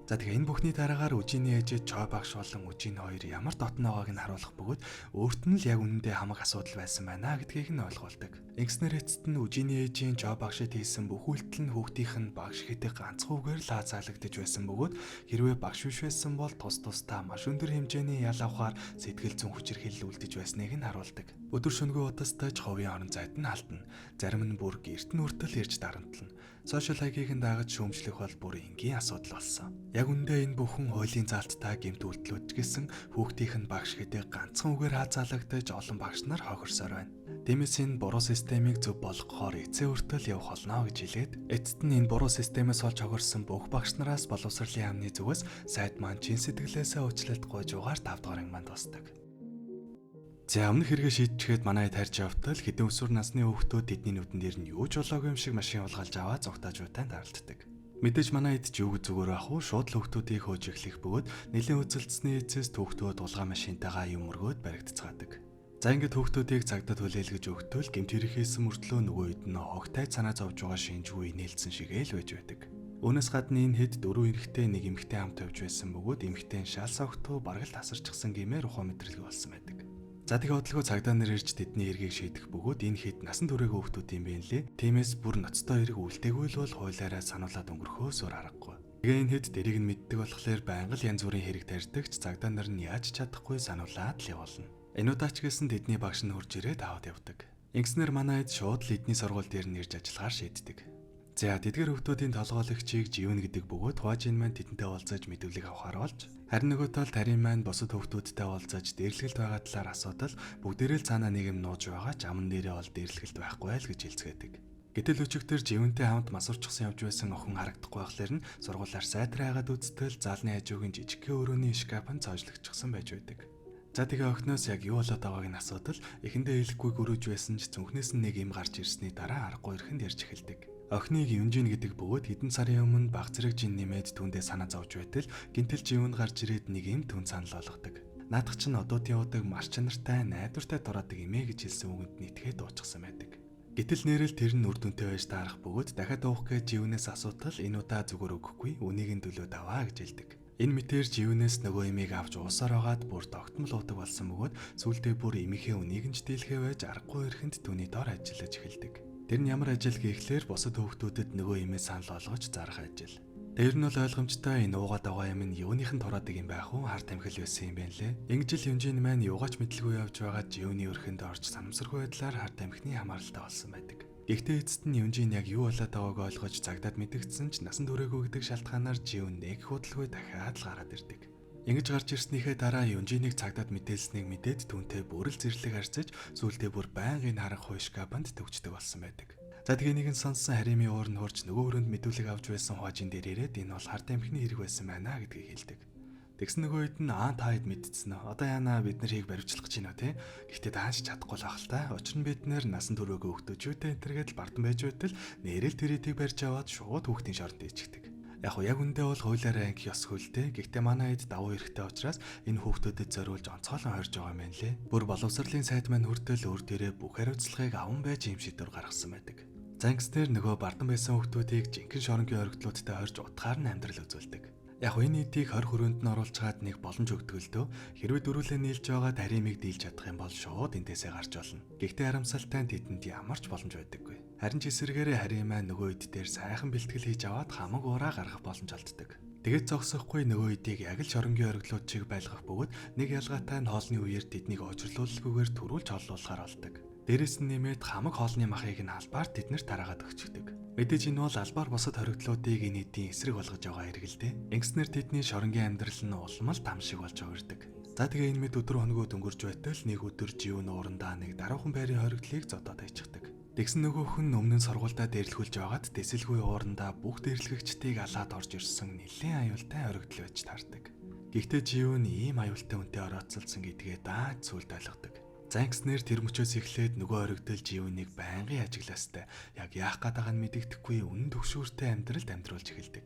За тэгээ энэ бүхний дараагаар Үжиний ээжээ Чой багш болон Үжин хоёр ямар дотно байгааг нь харуулах бөгөөд өөрт нь л яг үнэндээ хамаг асуудал байсан байна гэдгийг нь ойлгуулдаг. Ингэснээр эцэст нь Үжиний ээжийн Чой багшид хийсэн бүх үйлдэл нь хүүхдийнх нь багш гэдэг ганцхан үгээр л хаазаалагдаж байсан бөгөөд хэрвээ багш биш байсан бол тус тусдаа маш өндөр хэмжээний ял авахар сэтгэл зүйн хүчирхийлэл үлдэж байсныг нь харуулдаг. Өдөр шөнөгүй удастаж ховын орон зайд нь халтна. Зарим нь бүр гэрт нь хүртэл ирж дарамтлана. Сошиал хаягийг нь дагаж шүүмжлэх бол бүр энгийн асуудал болсон. Яг үндэ энэ бүхэн хуулийн заалттай гэмт үйлдэлүүд ч гэсэн хүүхдийнх нь багш гэдэг ганцхан үгээр хаазаалагдаж олон багш нар хохирсоор байна. Тиймээс энэ буруу системийг зөв болгохоор эцээ хүртэл явах болно гэж хэлээд эцэст нь энэ буруу системээс олж хохирсон бүх багш нараас боловсролын яамны зүгээс сайд маань чин сэтгэлээсээ уучлалт гуйж угаар 5 дугаар анги маань дуустдаг. За өмнөх хэрэгээ шийдчихэд манай тарж явтал хэдэн өсвөр насны хүүхдүүд тэдний нүдэн дээр нь юу ч болоогүй юм шиг машин уулгаалж аваад зугтаажуутай даралддаг. Мэдээж манай эд ч юу зүгээр байх уу, шууд л хүүхдүүдийг хөөж эхлэх бөгөөд нэлийн үзэлдсэний эцэс хүүхдүүд тулгаа машинтайгаа юм өргөөд баригдцгаадаг. За ингээд хүүхдүүдийг цагдаад хүлээлгэж өгтөл гэмт хэрэг хийсэн мөртлөө нөгөө хэд нь хогтой санаа зовж байгаа шинжгүй нээлтсэн шигээл байж байдаг. Үүнээс гадна энэ хэд дөрвөн эрэгтэй нэг эмэгтэй хамт явж байсан бөгөөд эмэгтэй нь шал согтуу бараг л тасарчихсан гэмээр ухаан мэдрэлгүй болсон байдаг. За тэгээ удалгүй цагдаа нар ирж тэдний эргийг шийдэх бөгөөд энэ хэд насан туршиг хүүхдүүд юм бэ лээ. Тиймээс бүр ноцтой хэрэг үлдээгүй л бол хуулиараа сануулад өнгөрөхөөс өөр аргагүй. Тэгээ энэ хэд дэрийг нь мэддэг болохоор байнга л янз бүрийн хэрэг тарьдаг ч цагдаа нар нь яаж чадахгүй сануулад л явуулна. Энэ удаа ч гэсэн тэдний багш нь хурж ирээд аваад явдаг. Ингэснээр манай хэд шууд л эдний сургууль дээр нь ирж ажиллахаар шийддэг. За тэдгэр хүүхдүүдийн толгойлогчийг Живэн гэдэг бөгөөд Хуажин маань тэдэнтэй уулзаж мэдүүлэг авахар болж харин нөгөө тал Тарин маань бусад хүүхдүүдтэй уулзаж дээрлэгэлт байгаа талаар асуудал бүгдээрээ л цаанаа нэг юм нууж байгаа ч аман дээрээ бол дээрлэгэлт байхгүй л гэж хэлцгээдэг. Гэтэл өчигдөр Живэнтэй хамт масуурчсан явж байсан охин харагдахгүй байхлаар нь сургуулиар сайтар хайгаад үзтэл заалны хажуугийн жижигхэн өрөөний шкаф нь цоожлогдчихсан байж байдаг. За тэгээ охиноос яг юу болоод байгааг нь асуудал эхэндээ хэлэхгүй гөрөөж байсан ч зүнхнээс нь нэг юм гарч ирсний дараа аргагүй ирэхэнд ярьж эхэлдэг. Охиныг Юнжин гэдэг бөгөөд хэдэн сарын өмнө баг зэрэг жин нэмээд түүндээ санаа зовж байтал гинтэл живэнд гарч ирээд нэг юм түн санал болгодог. Наадах чинь одууд явдаг маш чанартай найдвартай дураадаг эмээ гэж хэлсэн үгэнд нийтгээ дуучихсан байдаг. Гэтэл нэрэл тэр нь үр дүнтэй байж таарах бөгөөд дахиад уух гэж живнээс асуудал энэ удаа зүгээр өгөхгүй үнийг нь төлөө даваа гэж хэлдэг. Энэ мэтэр живнээс нөгөө эмийг авч уусаар байгаад бүр тогтмол уудаг болсон бөгөөд сүүлдээ бүр эмийнхээ үнийг нь ч дийлхээ байж аргагүй ирэхэнд түүний дор ажиллаж эхэлдэг. Тэр нь ямар ажил гэхлээр бусад хүүхдүүдэд нөгөө эмээ санал болгож зарах ажил. Тэр нь бол ойлгомжтой энэ уугаад байгаа юм нь юуных нь тураадаг юм байх уу хар тамхил байсан юм байна лээ. Ингэж л Юнжин маань юугаач мэдлгүй явж байгаа Живний өрхөнд орж санамсаргүй байдлаар хар тамхины хамааралтай болсон байдаг. Гэхдээ эцэст нь Юнжин яг юу болоод байгааг ойлгож цагдаад мэдгдсэн ч насан туршаагүй гэдэг шалтгаанаар Живн нэг худалгүй дахиад л гараад ирдэг. Ингэж гарч ирснийхээ дараа Юнжинийг цагдаад мэдээлснийг мэдээд түүнтэй бүрэл зэрлэг харьцаж сүүлдээ бүр байнгын харанхуй шкафанд төвчдөг болсон байдаг. За тэгээ нэг нь сонссон Харимын уур нь хурж нөгөө өрөөнд мэдүүлэг авч байсан Хуажин дээр ирээд энэ бол хар тамхины хэрэг байсан байна гэдгийг хэлдэг. Тэгсэн нөгөө хэд нь аа та хэд мэдсэн үү? Одоо яана бид нар хийг баривчлах гэж байна те. Гэхдээ даанч чадахгүй л ах л та. Учир нь бид нэр насан туршаагүй хүүхдүүчүүдтэй энтергээд л бардан байж байтал нэрэл тэрэтийг барьж аваад шууд хүүхдийн шоронд ичдэг. Яг уу яг үндэ бол хуулиараа анги ёсгүй л дээ. Гэхдээ манай хэд давуу хэрэгтэй учраас энэ хүүхдүүдэд зориулж онцгойлон хорж байгаа юм байна лээ. Бүр боловсролын сайд маань хүртэл өөр дээрээ бүх хариуцлагыг аван байж ийм шийдвэр гаргасан байдаг. За ингэснээр нөгөө бардан байсан хүүхдүүдийг жинхэнэ шоронгийн оргидлуудтай хорж утгаар нь амьдрал үзүүлдэг. Яг энэ нийтийг 20 хүрээнд нь оруулчгаад нэг боломж өгдөг л дөө. Хэрвээ дөрүүлээ нийлж байгаа таримыг дийлж чадах юм бол шууд энтэсээ гарч болно. Гэхдээ харамсалтай нь тэдэнд ямар ч боломж байдаггүй. Харин ч эсэргээрээ харимаа нөгөө ид дээр сайхан бэлтгэл хийж аваад хамаг уураа гаргах боломж олддог. Тэгээд зогсохгүй нөгөө эдийг яг л шоронгийн оргилууд чиг байлгах бөгөөд нэг ялгаатай нь хоолны үеэр тэднийг очирлуулалгүйгээр төрүүлж хооллуулахаар болдог. Дээрээс нь нэмээд хамаг хоолны махыг нь албаар тэднэр тараагаад өгчдөг. Мэдээж энэ бол албаар бусад хоригдлуудыг энэ эдийн эсрэг болгож байгаа хэрэг л дээ. Ингэснээр тэдний шоронгийн амьдрал нь улам л там шиг болж хувирдаг. За тэгээ энэ мэд өдөр хоногуд өнгөрч байтал нэг өдөр живэн уурандаа нэг даруухан байрын хоригдлыг зодоод хайчихдаг. Тэгсэн нөгөөх нь өмнө нь сургуульдаа дээрлэхүүлж байгаад дэсэлгүй уурандаа бүх дээрлэгчдийг алаад орж ирсэн нэлээд аюултай хоригдол байж таардаг. Гэхдээ живэн ийм аюултай үнтэй орооцолсон гэдгээ дааж сүлд ойлгодог. За ингэснээр тэр мөчөөс эхлээд нөгөө хоригдол живэнийг байнгын ажиглаастай яг яах гээд байгааг нь мэдэгдэхгүй үнэн төгшүүртэй амьдралд амьдруулж эхэлдэг.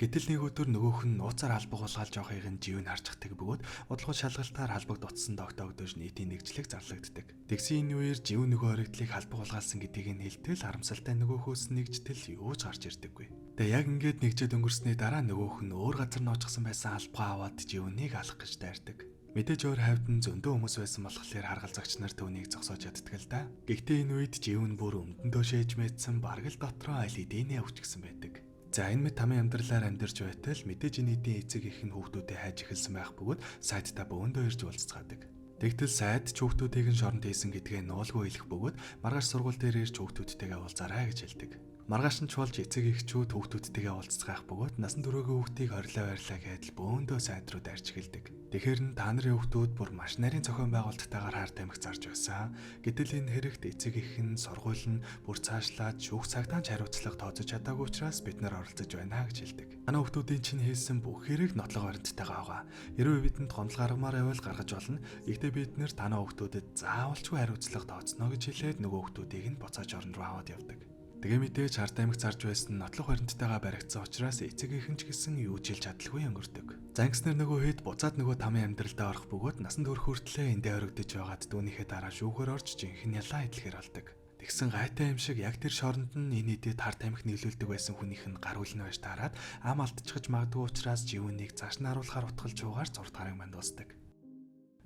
Гэтэл нэг өдөр нөгөөх нь нууцаар халбаг хулгайлж явахыг нь Живэн харчихдаг бөгөөд удалгүй шалгалтаар халбаг дутсан тогтоогдож нийтийн нэгжлэг зарлагддаг. Тэгсэн энэ үеэр Живэн нөгөө хоригдлыг халбаг хулгайлсан гэдгийг нь хэлтэл харамсалтай нөгөөхөөс нэгжтэл юу ч гарч ирдэггүй. Тэгээ яг ингээд нэгжээд өнгөрсний дараа нөгөөх нь өөр газар нуучихсан байсан халбгаа аваад Живэнийг алах гэж дайрдаг. Мэдээж өөр хавьд нь зөндөө хүмүүс байсан болохоор харгалзагч нар түүнийг зогсоож яддаг л да. Гэхдээ энэ үед Живэн бүр өмдөн дөөшөөж мэдсэн бараг л дотроо аль хэдийнэ өвчгсөн байдаг. За энэ мэт тамийн амьдралаар амьдарч байтал мэдээж энэ эдийн эцэг их нь хүүхдүүдэд хайж эхэлсэн байх бөгөөд сайдтай бөөндөө ирж уулзцаадаг. Тэгтэл сайд ч хүүхдүүдийг нь шоронд хийсэн гэдгээ нуулгүй хэлэх бөгөөд маргааш сургууль дээр ирж хүүхдүүдтэйгээ уулзаарай гэж хэлдэг. Маргааш нь ч болж эцэг эхчүүд хүүхдүүдтэйгээ уулзцгаах бөгөөд насан туршийн хүүхдийг хорлоо байрлаа гэдэл бөөндөө сайд руу дайрч эхэлдэг. Тэгэхээр нь та нарын хүүхдүүд бүр маш нарийн зохион байгуулалттайгаар хар тамхи зарж байсан. Гэтэл энэ хэрэгт эцэг эх нь сургууль нь бүр цаашлаад шүүх цагтаа ч хариуцлага тооцож чадаагүй учраас бид нар оролцож байна гэж хэлдэг. Манай хүүхдүүдийн чинь хийсэн бүх хэрэг нотлого баримттайгаа байгаа. Хэрвээ бидэнд гомдол гаргамаар байвал гаргаж болно. Гэхдээ бид нэр танай хүүхдүүдэд заавалчгүй хариуцлага тооцно гэж хэлээд нөгөө хүүхдүүдийг нь буцааж орон руу аваад явдаг. Тэгээ мэдээж хар тамхи зарж байсан нотлох баримттайгаа баригдсан учраас эцэг эх нь ч гэсэн юу ч хэлж чадалгүй өнгөрдөг. За ингэснээр нөгөө хэд буцаад нөгөө тамын амьдралдаа орох бөгөөд насан турш хүртлээ эндээ орогдож байгаад түүнийхээ дараа шүүхээр орж жинхэнэ ялаа идэлхээр болдог. Тэгсэн гайтай юм шиг яг тэр шоронд нь энэ эдэд хар тамхи нийлүүлдэг байсан хүнийх нь гар үл нь байж таарад ам алдчихж магадгүй учраас живүнийг цааш нь харуулахаар утгалж уугаар 6 дахь манд дуусдаг.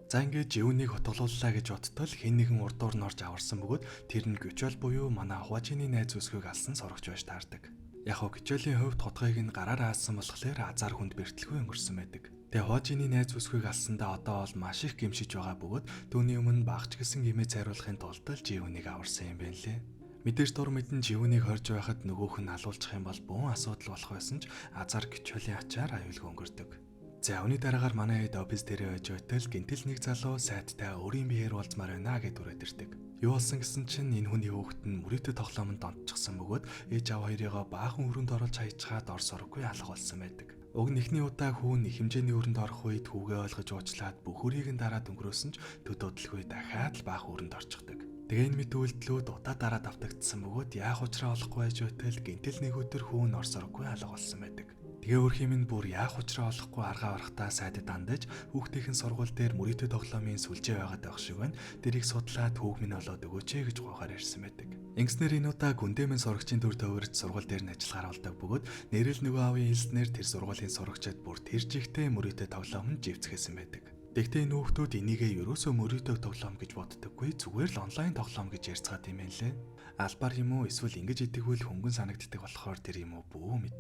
За ингээд живүнийг хотголууллаа гэж бодтол хэн нэгэн урдуур нь орж аварсан бөгөөд тэр нь Гүчол буюу манай Хуажины найз үсгүйг алсан сурагч байж таардаг. Яг хоо Гүчолийн хувьд хутгийг нь гараараа алсан болохоор азар хүнд бэртэлгүй өнгөрсөн байдаг. Тэгээ Хуажины найз үсгүйг алсандаа одоо бол маш их гимшиж байгаа бөгөөд түүний өмнө багч гэсэн гимээ цайруулахын тулд л живүнийг аварсан юм байна лээ. Мэдээж дур мэдэн живүнийг хорж байхад нөгөөх нь алуулчих юм бол бөөн асуудал болох байсан ч азар Гүчолийн ачаар аюулгүй өнгөрдөг. За үүний дараагаар манай хэд офис дээрээ байж байтал гинтэл нэг залуу сайдтай өөрийн биеэр уулзмаар байна гэд түрээд ирдэг. Юу болсон гэсэн чинь энэ хүний хүүхэд нь мөрөөдө тоглоомонд донтчихсан бөгөөд ээж аав хоёрыгоо баахан өрөөнд оруулж хайчгаад ор сураггүй алга болсон байдаг. Уг нь эхний удаа хүүн их хэмжээний өрөнд орох үед хүүгээ ойлгож уучлаад бүх өрийг нь дараад өнгөрөөсөн ч төд удалгүй дахиад л баахан өрөнд орчихдаг. Тэгээ энэ мэт үйлдэлүүд удаа дараа давтагдсан бөгөөд яах учраа олохгүй байж байтал гинтэл нэг өдөр хүүн ор сураггүй алга болсон байдаг. Тэгээ өөр хим нь бүр яах учраа олохгүй аргаа барахтаа сайдад андаж хүүхдийнхэн сургууль дээр мөрөөдө тоглоомын сүлжээ байгаад байх шиг байна. Тэрийг судлаад хүүг минь олоод өгөөч ээ гэж гуйхаар ирсэн байдаг. Ингэснээр энэ удаа гүндэмэн сурагчийн төр төвөрж сургууль дээр нь ажиллахаар болдог бөгөөд нэрэл нөгөө аавын хэлснээр тэр сургуулийн сурагчид бүр тэр жигтэй мөрөөдө тоглоом нь живцгээсэн байдаг. Тэгтээ энэ хүүхдүүд энийгээ ерөөсөө мөрөөдөө тоглоом гэж боддоггүй зүгээр л онлайн тоглоом гэж ярьцгаад юм байна лээ. Албаар юм уу эсвэл ингэж идэгвэл хөнгөн санагддаг болохоор тэр юм уу бүү мэд.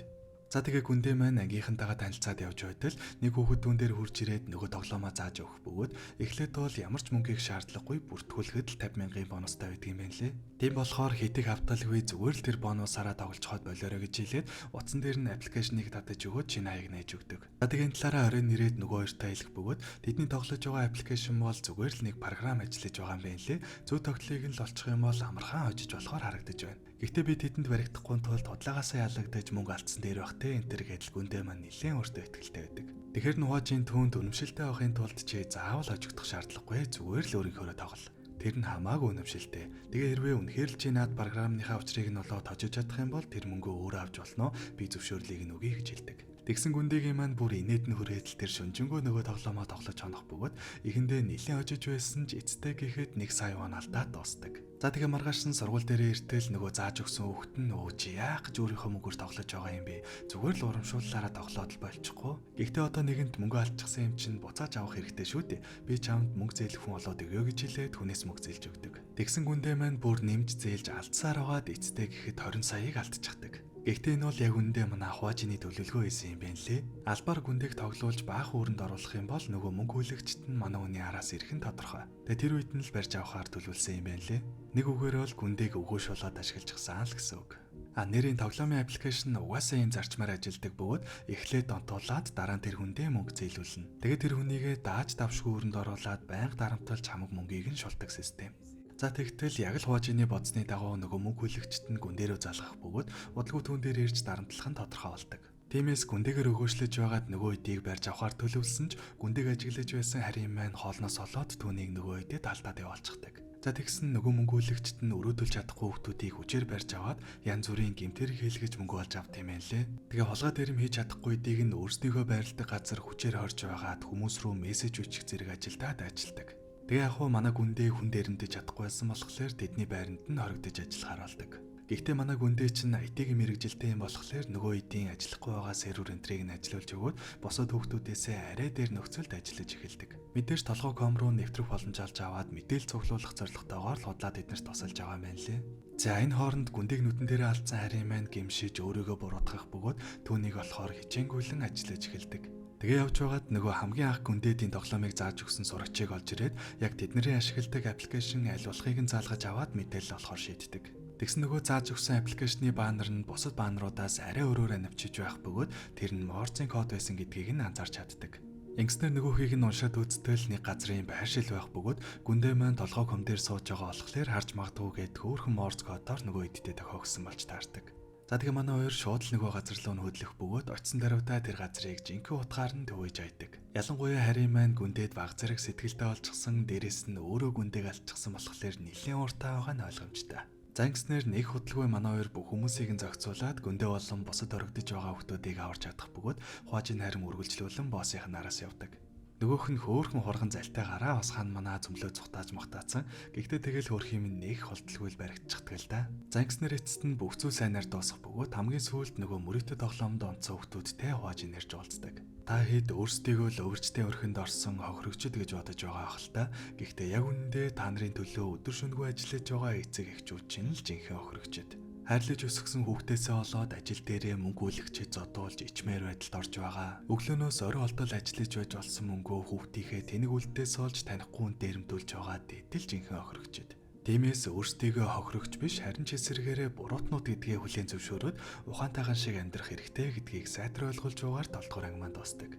За тэгээ гүндээ маань ангийнхантайгаа танилцаад явж байтал нэг хүүхэд дүн дээр хурж ирээд нөгөө тоглоомоо зааж өгөх бөгөөд эхлээд бол ямар ч мөнгийг шаардлагагүй бүртгүүлэхэд л 50 мянган бонустай байдаг юм байна лээ. Тийм болохоор хэдий хавталгүй зүгээр л тэр бонусаараа тоглолцоход болоорой гэж хэлээд утсан дээр нь аппликейшнийг татаж өгөөд шинэ хаяг нээж өгдөг. За тэгээ энэ талаараа оройн нэрээд нөгөө хоёртой хэлэх бөгөөд тэдний тоглож байгаа аппликейшн бол зүгээр л нэг програм ажиллаж байгаа юм байна лээ. Зөв тогтлыг нь л олчих юм бол амархан хожиж болохоор харагдаж байна. Гэхдээ би тэдэнд баригдахгүй тулд худлаагаасаа ялагдаж мөнгө алдсан дээр бах те энэ төр гэдэл гүндээ маань нэлээд өөртөө ихтэй байдаг. Тэгэхээр нугаажийн түүнд үнэмшилтэй авахын тулд чи заавал хожигдох шаардлагагүй зүгээр л өөрийнхөөрөө тоглол. Тэр нь хамаагүй үнэмшилтэй. Тэгээ хэрвээ үнэхээр л чи наад програмныхаа учрыг нь олоод хожиж чадах юм бол тэр мөнгөө өөрөө авч болно. Би зөвшөөрлийг нь өгье гэж хэлдэг. Тэгсэн гүндэгийн маань бүр инээд нь хүрээд л тэр шүнжэнгөө нөгөө тоглоомоо тоглож хонох бөгөөд эхэндээ нэлээд хожиж байсан ч эцтэй гэхэд 1 сая вон алдаад дуустдаг. За тэгээ маргааш нь сургууль дээрээ иртэл нөгөө зааж өгсөн хүүхэд нь өө чи яах гэж өөрийнхөө мөнгөөр тоглож байгаа юм бэ? Зүгээр л урамшууллаараа тоглоод л болчихгүй. Гэхдээ одоо нэгэнд мөнгө алдчихсан юм чинь буцааж авах хэрэгтэй шүү дээ. Би чамд мөнгө зээлэх хүн болоод өгөө гэж хэлээд хүнээс мөнгө зээлж өгдөг. Тэгсэн гүндээ маань бүр нэмж зээлж алдсаар байгаад эцтэй гэхэд 20 саяыг алдчихдаг. Гэхдээ энэ бол яг үндэ манай Хуажины төлөвлөгөө хийсэн юм байна лээ. Албаар гүндэг тоглуулж баах өрөнд оруулах юм бол нөгөө мөнгө хүлэгчт нь манай хүний араас ирэх нь тодорхой. Тэгээ тэр үед нь л барьж авахар төлөвлөсөн юм байна лээ. Нэг үгээр бол гүндэг өгөөш болоод ашиглажсан л гэсэн үг. А нэрийн тоглоомын аппликейшн угаасаа ийм зарчмаар ажилдаг бөгөөд эхлээд донтуулаад дараа нь тэр хүндээ мөнгө зээлүүлнэ. Тэгээ тэр хүнийгээ дааж давшгүй өрөнд оруулаад байнга дарамтлж хамаг мөнгийг нь шулдаг систем. За тэгтэл яг л Хуажины бодсны дагуу нөгөө мөнгө хүлэгчт нь гүн дээрөө залгах бөгөөд удалгүй түүн дээр ирж дарамтлах нь тодорхой болдог. Тиймээс гүндэгээр өгөөшлөж байгаад нөгөө эдийг барьж авахар төлөвлөсөн ч гүндэг ажиглаж байсан харийн маань хоолноос олоод түүнийг нөгөө эдэд алдаад явуулчихдаг. За тэгсэн нөгөө мөнгөлөгчд нь өрөөдөлж чадахгүй хүүхдүүдийг хүчээр барьж аваад янз бүрийн гэмтэр хийлгэж мөнгө олж авд юм байна лээ. Тэгээ хулгай дээрэм хийж чадахгүй дийг нь өөрсдийнхөө байрладаг газар хүчээр хорж байгаад хүмүүс рүү мессеж бичих зэрэг ажилдаа дайчилдаг. Тэгээ яг хуу манай гүндээ хүн дээрэмдэж чадахгүй байсан болохоор тэдний байранд нь хоригдож ажиллахаар болдог. Гэхдээ манай гүндээ чинь IT-ийн мэрэгжилтэй юм болохоор нөгөө эдийн ажиллахгүй байгаа сервер энтрийг нь ажилуулж өгөөд бусад хүүхдүүдээсээ арай дээр нөхцөлд ажиллаж эхэлдэг. Мэдээж толгой ком руу нэвтрэх боломж олж аваад мэдээлэл цуглуулах зорилготойгоор л худлаа тэднэрт тусалж байгаа юм байна лээ. За энэ хооронд гүндээг нүдэн дээрээ алдсан харийн маань гимшиж өөрийгөө буруутгах бөгөөд түүнийг болохоор хичээнгүйлэн ажиллаж эхэлдэг. Тэгээ явж байгаад нөгөө хамгийн анх гүндэдийн тоглоомыг зааж өгсөн сурагчийг олж ирээд яг тэдний ашигладаг application аль болохыг нь заалгаж аваад мэдээлэл олохоор шийддэг. Тэгсэн нөгөө зааж өгсөн application ы баннер нь бусад баннеруудаас арай өөрөөр анивчиж байх бөгөөд тэр нь Морзын код байсан гэдгийг нь анзаарч чаддаг. Ингэснээр нөгөөхийг нь уншаад үзтэл нэг газрын байршил байх бөгөөд гүндээ маань толгой ком дээр сууж байгаа болохоор харж магадгүй гээд хөөрхөн Морз кодоор нөгөө эдтэй тохиогсон болж таардаг. За тэгээ манай хоёр шууд л нөгөө газар руу нь хөдлөх бөгөөд очисон даруйдаа тэр газрыг жинхэнэ утгаар нь төвөж айдаг. Ялангуяа Харийн маань гүндэд баг зэрэг сэтгэлдээ олчихсон, дээрэс нь өөрөө гүндээг алдчихсан болохоор нэлээд ууртай байгаа нь ойлгомжтой. За ингэснээр нэг худалгүй манай хоёр бүх хүмүүсийг нь зохицуулаад гүндээ болон бусад орогдож байгаа хүмүүсийг аварч чадах бөгөөд хуажин харин үргэлжлүүлэн боссынх нь араас явдаг. Нөгөөх нь хөөхөн хурган залтайгаараа бас хан манаа зүмлөө цухтааж махтаацсан. Гэхдээ тэгэл хөөх юм нэг холдолгүй л баригдчихдаг л да. За ингэснээр эцэст нь бүх зүйл сайнаар дуусах бөгөөд хамгийн сүүлд нөгөө мөрөөдө тоглоомд онцсон хүмүүстэй хувааж нэрж уулздаг. Та хэд өөрсдийгөө л өвөрчтэй өрхөнд орсон хохирогчд гэж бодож байгаа ах л та. Гэхдээ яг үнэндээ та нарын төлөө өдөр шөнөгүй ажиллаж байгаа эцэг эхчүүд чинь л жинхэнэ хохирогчд. Хайрлаж өсгсөн хүүхдээсээ болоод ажил дээрээ мөнгө үлгчид зодуулж ичмээр байдалд орж байгаа. Өглөөнөөс орой олдол ажиллаж байж олсон мөнгөө хүүхдийнхээ тэнэг үлдээс олж танихгүй хүн дээрэмдүүлж байгаа дэтэл жинхэнэ хохирогчд. Тиймээс өөрсдийгөө хохирогч биш харин ч эсрэгээрээ буруутнууд гэдгээ хүлээн зөвшөөрөөд ухаантайхан шиг амьдрах хэрэгтэй гэдгийг сайтар ойлгуулж байгаагаар 7 дугаар анги маань дуусдаг.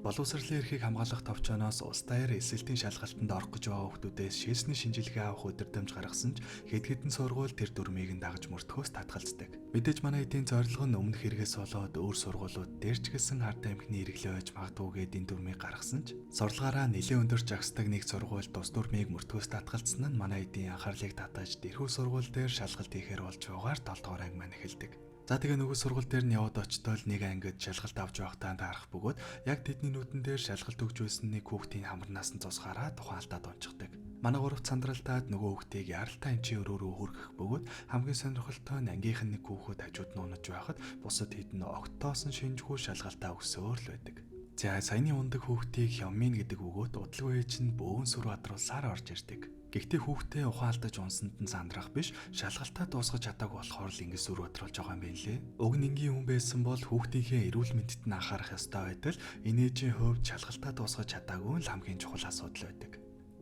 Боловсролын эрхийг хамгаалах товчооноос улс даяар элсэлтийн шалгалтанд орох гэж байгаа хүүхдүүдээс шээсний шинжилгээ авах өдөрдөмж гаргасан ч хэд хэдэн сургууль тэр дүрмийг нь дагаж мөрдөхөөс татгалздаг. Мэдээж манай эдийн зорилго нь өмнөх хэрэгээс болоод өөр сургуулиуд дээр ч гэсэн ард тамхины хэрэглээ байж магадгүй гээд энэ дүрмийг гаргасан ч сурлагаараа нэлээд өндөр жагсдаг нэг сургууль тус дүрмийг мөрдөхөөс татгалзсан нь манай эдийн анхаарлыг татаж дэрхүү сургууль дээр шалгалт хийхээр болж байгаагаар 7 дугаар анги маань эхэлдэг. За тэгээ нөгөө сургууль дээр нь яваад очтол нэг ангид шалгалт авч байхдаа таарах бөгөөд яг тэдний нүдэн дээр шалгалт өгч байсан нэг хүүхдийн хамарнаас нь цусгаараа тухайн алдаад унчихдаг. Манай гуравт сандралтаад нөгөө хүүхдийг яралтай эмчийн өрөө рүү хүргэх бөгөөд хамгийн сонирхолтой нь ангийнх нь нэг хүүхэд хажууд нь унаж байхад бусад хэд нь огтоосон шинжгүй шалгалтаа өгсөөр л байдаг. За саяны ундаг хүүхдийг Хямин гэдэг бөгөөд удалгүй ээж нь бөөн сүр бадруулсаар орж ирдэг. Гэхдээ хүүхдээ ухаан алдаж унсанд нь сандрах биш, шалгалтаа дуусгаж чадаагүй болохоор л ингэж сүр бодруулж байгаа юм байна лээ. Уг нь энгийн хүн байсан бол хүүхдийнхээ эрүүл мэндэд нь анхаарах ёстой байтал энэ ээжийн хувьд шалгалтаа дуусгаж чадаагүй нь л хамгийн чухал асуудал байдаг.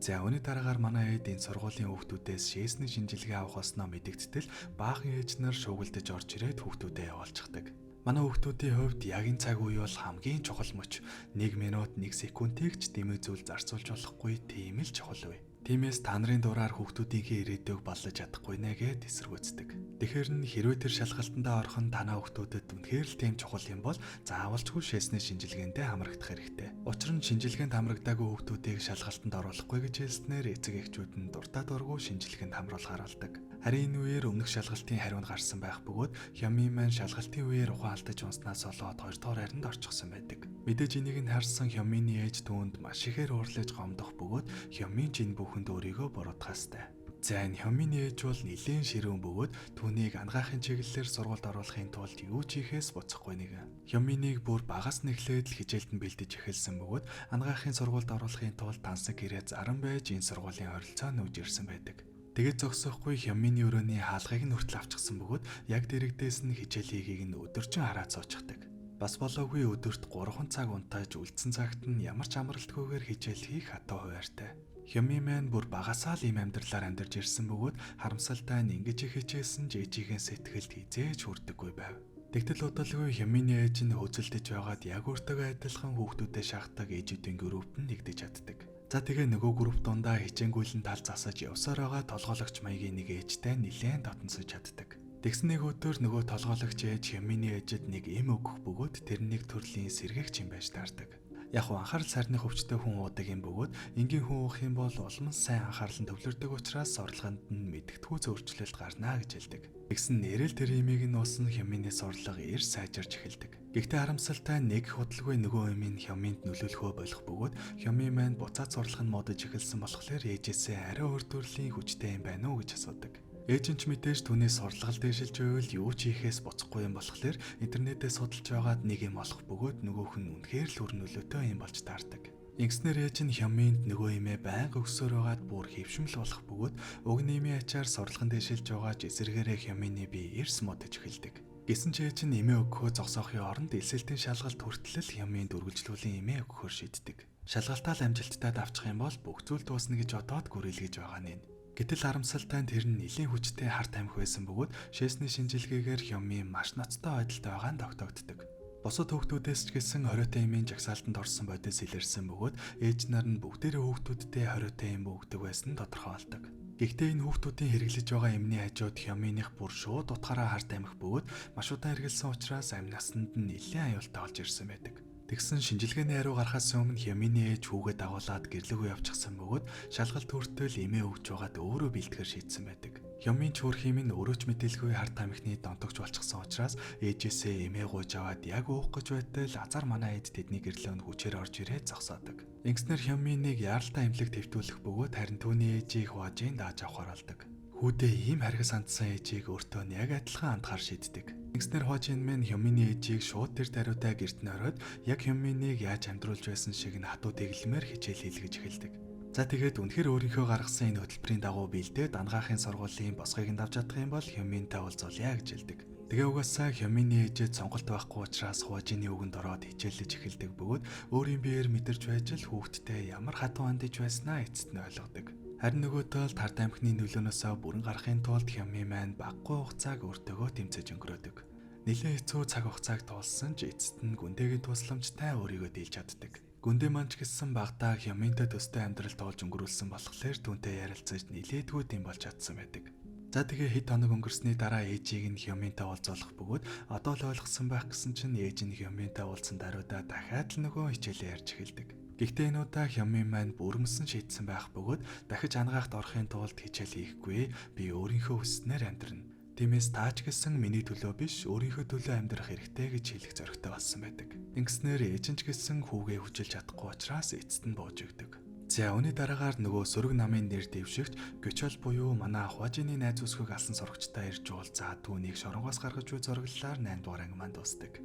За үүний дараагаар манай ээд энэ сургуулийн хүүхдүүдээс шээсний шинжилгээ авах болсноо мэдэгдтэл баахан ээж нар шуугилдаж орж ирээд хүүхдүүдээ явуулчихдаг. Манай хүүхдүүдийн хувьд яг энэ цаг үе бол хамгийн чухал мөч. 1 минут 1 секундийг ч дэмий зүйл зарцуулж болохгүй тийм л чухал үе. Тиймээс та нарын дураар хүүхдүүдийнхээ ирээдүйг баллаж чадахгүй нэ гэд эсэргүүцдэг. Тэгэхээр нь хэрвээ тэр шалгалтандаа орох нь танаа хүүхдүүдэд үнэхээр л тийм чухал юм бол заавалчгүй шээсний шинжилгээндээ хамрагдах хэрэгтэй. Учир нь шинжилгээнд хамрагдаагүй хүүхдүүдийг шалгалтанд оруулахгүй гэж хэлснээр эцэг эхчүүд нь дуртай дургүй шинжилгээнд хамруулахаар болдог. Харин энэ үеэр өмнөх шалгалтын хариунд гарсан байх бөгөөд Хямин маань шалгалтын үеэр ухаан алдаж унснаас болоод 2 дугаар харинд орчихсон байдаг. Мэдээж энийг нь харсан Хямины ээж түүнд маш ихээр уурлаж гомдох бөгөөд Хямин ч энэ бүхэнд өөрийгөө буруутгаастай. За энэ Хямины ээж бол нэлээн ширүүн бөгөөд түүнийг ангаахын чиглэлээр сургуульд оруулахын тулд юу ч хийхээс буцахгүй нэг. Хяминыг бүр багаас нь эхлээд л хичээлд нь бэлдэж эхэлсэн бөгөөд ангаахын сургуульд оруулахын тулд тансаг гэрээ заран байж энэ сургуулийн ойролцоо нүүж ирсэн байдаг. Тэгээд зогсохгүй Хямины өрөөний хаалгыг нь хүртэл авчихсан бөгөөд яг дэрэгдээс нь хичээл хийхийг нь өдөржин хараад суучихдаг. Бас болоогүй өдөрт 3 цаг унтааж үлдсэн цагт нь ямар ч амралтгүйгээр хичээл хийх хатуу хуваартай. Хямин маань бүр багасаа л ийм амьдралаар амьдарч ирсэн бөгөөд харамсалтай нь ингэж их хичээсэн ч ээжийнхээ сэтгэлд хизээж хүрдэггүй байв. Тэгтэл удалгүй Хямины ээж нь хөөцөлдөж байгаад яг өөртөөгөө адилхан хүүхдүүдэд шахдаг ээжүүдийн группт нь нэгдэж чаддаг. За тэгээ нөгөө групп дундаа хичээнгүйлэн тал засаж явсаар байгаа толгойлогч маягийн нэг ээжтэй нилээн дотносож чаддаг. Тэгсэн нэг өдөр нөгөө толгойлогч ээж Хямины ээжэд нэг эм өгөх бөгөөд тэр нэг төрлийн сэргээгч юм байж таардаг. Яг уу анхаарал сарны хөвчтэй хүн уудаг юм бөгөөд энгийн хүн уух юм бол улам сайн анхаарал нь төвлөрдөг учраас сурлаганд нь мэдгэдэггүй зөрчлөлт гарна гэж хэлдэг. Тэгсэн нэрэл тэр имийг нь уусан Хёмины сурлага эр сайжирч эхэлдэг. Гэхдээ харамсалтай нэг худалгүй нөгөө имийн Хёминд нөлөөлөхөө болох бөгөөд Хёми маань буцаад сурлага нь модож эхэлсэн болохоор ээжээсээ арай өөр төрлийн хүчтэй юм байна уу гэж асуудаг. Ээж нь ч мэдээж түүний сурлагал дээшилж байвал юу ч хийхээс буцахгүй юм болохоор интернетээс судалж байгаад нэг юм олох бөгөөд нөгөөх нь үнэхээр л үр нөлөөтэй юм болж таардаг. Ингэснээр ээж нь Хёминд нөгөө имээ байнга өгсөөр байгаад бүр хэвшмэл болох бөгөөд уг нэмийн ачаар сурлаган дээшилж байгаа ч эсэргээрээ Хёмины бие эрс модож эхэлдэг. Гэсэн ч ээж нь эмээ өгөхөө зогсоохын оронд элсэлтийн шалгалт хүртэл Хёминд үргэлжлүүлэн эмээ өгөхөөр шийддэг. Шалгалтаа л амжилттай давчих юм бол бүх зүйл дуусна гэж бодоод гүрэлгэж байгаа нэ. Гэтэл харамсалтай нь тэр нь нэлээн хүчтэй хар тамхи байсан бөгөөд шээсний шинжилгээгээр Хёми маш ноцтой байдалтай байгаа нь тогтоогддог. Бусад хүүхдүүдээс ч гэсэн хориотой эмийн жагсаалтанд орсон бодис илэрсэн бөгөөд ээж нар нь бүгдээрээ хүүхдүүддээ хориотой эм өгдөг байсан нь тодорхой болдог. Гэхдээ энэ хүүхдүүдийн хэрэглэж байгаа эмний хажууд Хёминых бүр шууд утгаараа хар тамхи бөгөөд маш удаан хэрэглэсэн учраас амь насанд нь нэлээн аюултай болж ирсэн байдаг. Тэгсэн шинжилгээний хариу гарахаас өмнө Хёмины ээж хүүгээ дагуулад гэрлэгөө явчихсан бөгөөд шалгалт хүртэл эмээ өгч байгаад өөрөө бэлтгэхэр шийдсэн байдаг. Хёмин ч хөөрхий минь өөрөө ч мэдээлгүй хар тамхины донтогч болчихсон учраас ээжээсээ эмээ гуйж аваад яг уух гэж байтал азар манай хэд тэдний гэрлөөнд хүчээр орж ирээд зогсоодог. Ингэснээр Хёминыг яаралтай эмнэлэг твтүүлэх бөгөөд харин түүний ээжийг Хуажин дааж авахар болдог. Хүүдээ ийм харгас хандсан ээжийг өөртөө нь яг адилхан хандахаар шийддэг. Ингэснээр Хуажин мэн Хёмины ээжийг шууд тэр даруйдаа гэрт нь оройд яг Хёминыг яаж амьдруулж байсан шиг нь хатуу дэглэмээр хичээл хийлгэж эхэлдэг. За тэгээд үнэхээр өөрийнхөө гаргасан энэ хөтөлбөрийн дагуу бэлдээд ангаахын сургуулийн босгыг нь давж чадах юм бол Хёминтай уулзуулъя гэж хэлдэг. Тэгээ угаасаа Хёмины ээжээ сонголт байхгүй учраас Хуажины үгэнд ороод хичээллэж эхэлдэг бөгөөд өөрийн биеэр мэдэрч байж л хүүхдтэй ямар хатуу хандаж байснаа эцэст нь ойлгодог. Харин нөгөө талд хар тамхины нөлөөнөөсөө бүрэн гарахын тулд Хёми маань багагүй хугацааг өөртөөгөө тэмцэж өнгөрөөдөг. Нэлээд хэцүү цаг хугацааг туулсан ч эцэст нь гүндэгийн тусламжтай өөрийгөө дийлж чаддаг. Гүндэ маань ч гэсэн багадаа Хёминтэй төстэй амьдрал туулж өнгөрүүлсэн болохоор түүнтэй ярилцаж нилээдгүй дэм болж чадсан байдаг. За тэгээ хэд хоног өнгөрсний дараа ээжийг нь Хёминтэй уулзуулах бөгөөд одоо л ойлгосон байх гэсэн чинь ээж нь Хёминтэй уулзсан даруйдаа дахиад л нөгөө хичээлээ ярьж эхэлдэг. Гэхдээ энэ удаа Хёмин маань бүрмсэн шийдсэн байх бөгөөд дахиж ангаахт орохын тулд хичээл хийхгүй би өөрийнхөө хүссэнээр амьдрна. Тиймээс таач гэсэн миний төлөө биш өөрийнхөө төлөө амьдрах хэрэгтэй гэж хэлэх зоригтой болсон байдаг. Ингэснээр ээж нь ч гэсэн хүүгээ хүчилж чадахгүй учраас эцэст нь бууж өгдөг. За үүний дараагаар нөгөө сөрөг намын нэр дэвшигч Гөчол буюу манай Хуажины найз үсгэг алсан сурагчтай ирж уулзаад түүнийг шоронгоос гаргаж буй зураглалаар 8 дугаар анги маань дуусдаг.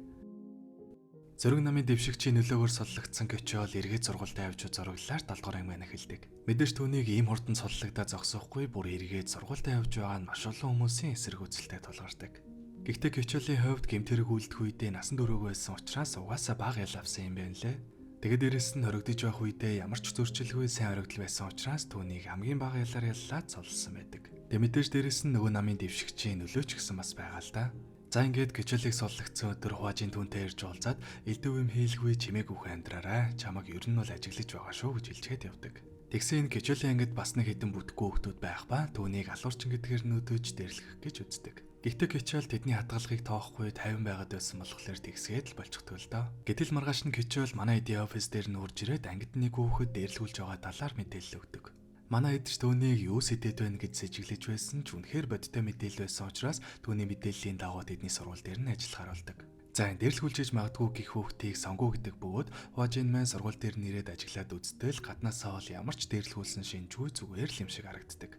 Зөрөг намын дэвшигчийн нөлөөгөөр суллагдсан Гөчол эргээд сургуультай явж зураглалаар 7 дугаар анги маань эхэлдэг. Мэдээж түүнийг ийм хурдан суллагдаа зогсохгүй бүр эргээд сургуультай явж байгаа нь маш олон хүмүүсийн эсэргүүцэлтэй тулгардаг. Гэхдээ Гөчолийн хувьд гэмтэрэг үлдэх үедээ насан турш байсан учраас угаасаа бага ял авсан юм байна лээ. Тэгээд дээрэс нь хоригдож байх үедээ ямар ч зөрчилгүй сайн хоригдол байсан учраас түүнийг хамгийн бага ялаар яллаад цоллсон байдаг. Тэгээд мэдээж дээрэс нь нөгөө намын дэвшигчийн нөлөө ч гэсэн бас байгаа л да. За ингээд Гөчөлийг суллагдсан өдөр Хуажин түүнтэй ирж уулзаад элдв юм хийлгүй чимээг үхэн амьдраарай. Чамаг ер нь бол ажиглаж байгаа шүү гэж хэлчихэд явдаг. Тэгсэн энэ Гөчөлийн ангид бас нэг хэдэн бүтггүй хүүхдүүд байх ба түүнийг алуурчин гэдгээр нүдэж дэрлэх гэж үздэг. Гэхдээ Гөчөл тэдний хадгалахыг тоохгүй 50 байгаад байсан болохоор тэгсгээд л болчихдог л доо. Гэтэл маргааш нь Гөчөл манай эдийн офис дээр нүүрж ирээд ангид нэг хүүхэд дээрлгүүлж байгаа талаар мэдээлэл өгдөг. Манай эд ч түүнийг юу сэтэд байна гэж сэжиглэж байсан ч үнэхээр бодиттой мэдээлэл байсан учраас түүний мэдээллийн дагуу тэдний сургууль дээр нь ажиллахаар болдог. За энэ дээрлгүүлж магадгүй гих хүүхдийг сонгуу гэдэг бөгөөд Хуажин маань сургууль дээр нэрээд ажиглаад үзтэл гаднаасаа бол ямар ч дээрлгүүлсэн шинжгүй зүгээр л юм шиг харагддаг.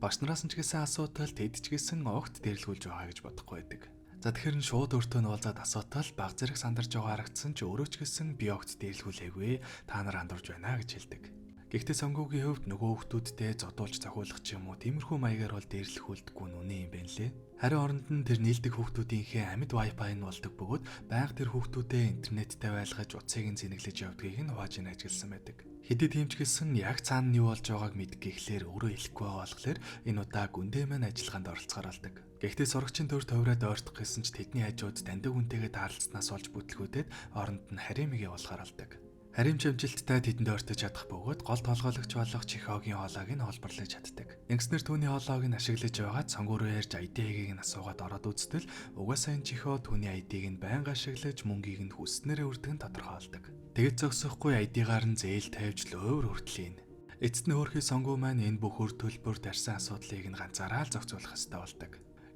Багш нараас нь ч гэсэн асуудал тэд ч гэсэн огт дээрлгүүлж байгаа гэж бодохгүй байдаг. За тэгэхээр нь шууд өөртөө нь уулзаад асуудал баг зэрэг сандарч байгаа харагдсан ч өөрөө ч гэсэн би огт дээрлгүүлээгүй та нар андуурж байна гэж хэлдэг. Гэхдээ сонгуугийн хувьд нөгөө хүүхдүүдтэй зодуулж зохиулах ч юм уу тиймэрхүү маягаар бол дээрлэхүүлдэггүй нь үнэн юм байна лээ. Харин оронд нь тэр нийлдэг хүүхдүүдийнхээ амьд Wi-Fi нь болдог бөгөөд байнга тэр хүүхдүүдээ интернеттэй байлгаж утсыг нь зэнэглэж явдгийг нь хувааж ин ажигласан байдаг. Хэдий тийм ч гэсэн яг цаана нь юу болж байгааг мэдэх гэхлээр өөрөө хэлэхгүй байгаа болохоор энэ удаа гүндээ маань ажиллагаанд оролцохоор болдог. Гэхдээ сурагчийн төр тойроод ойртох гэсэн ч тэдний хажууд таньдаг хүнтэйгээ таарлцснаас болж бүтлгүүдэд оронд нь харимыг явуулахаар болдог. Харин ч амжилттай тэдэнд ойртож чадах бөгөөд гол толгойлогч болох Чихогийн хоолойг нь хуулбарлаж чаддаг. Ингэснээр түүний хоолойг нь ашиглаж байгаад сонгуу руу ярьж ID-ийг нь асуугаад ороод үзтэл угаасаа энэ Чихо түүний ID-г нь байнга ашиглаж мөнгийг нь хүсснээрээ үрдэг нь тодорхойлдог. Тэгээд зогсохгүй ID-гаар нь зээл тавьж лөөр хүртэл ийн. Эцэст нь хөөрхий сонгуу маань энэ бүх үр төлбөр тарьсан асуудлыг нь ганцаараа л зохицуулах ёстой болдог.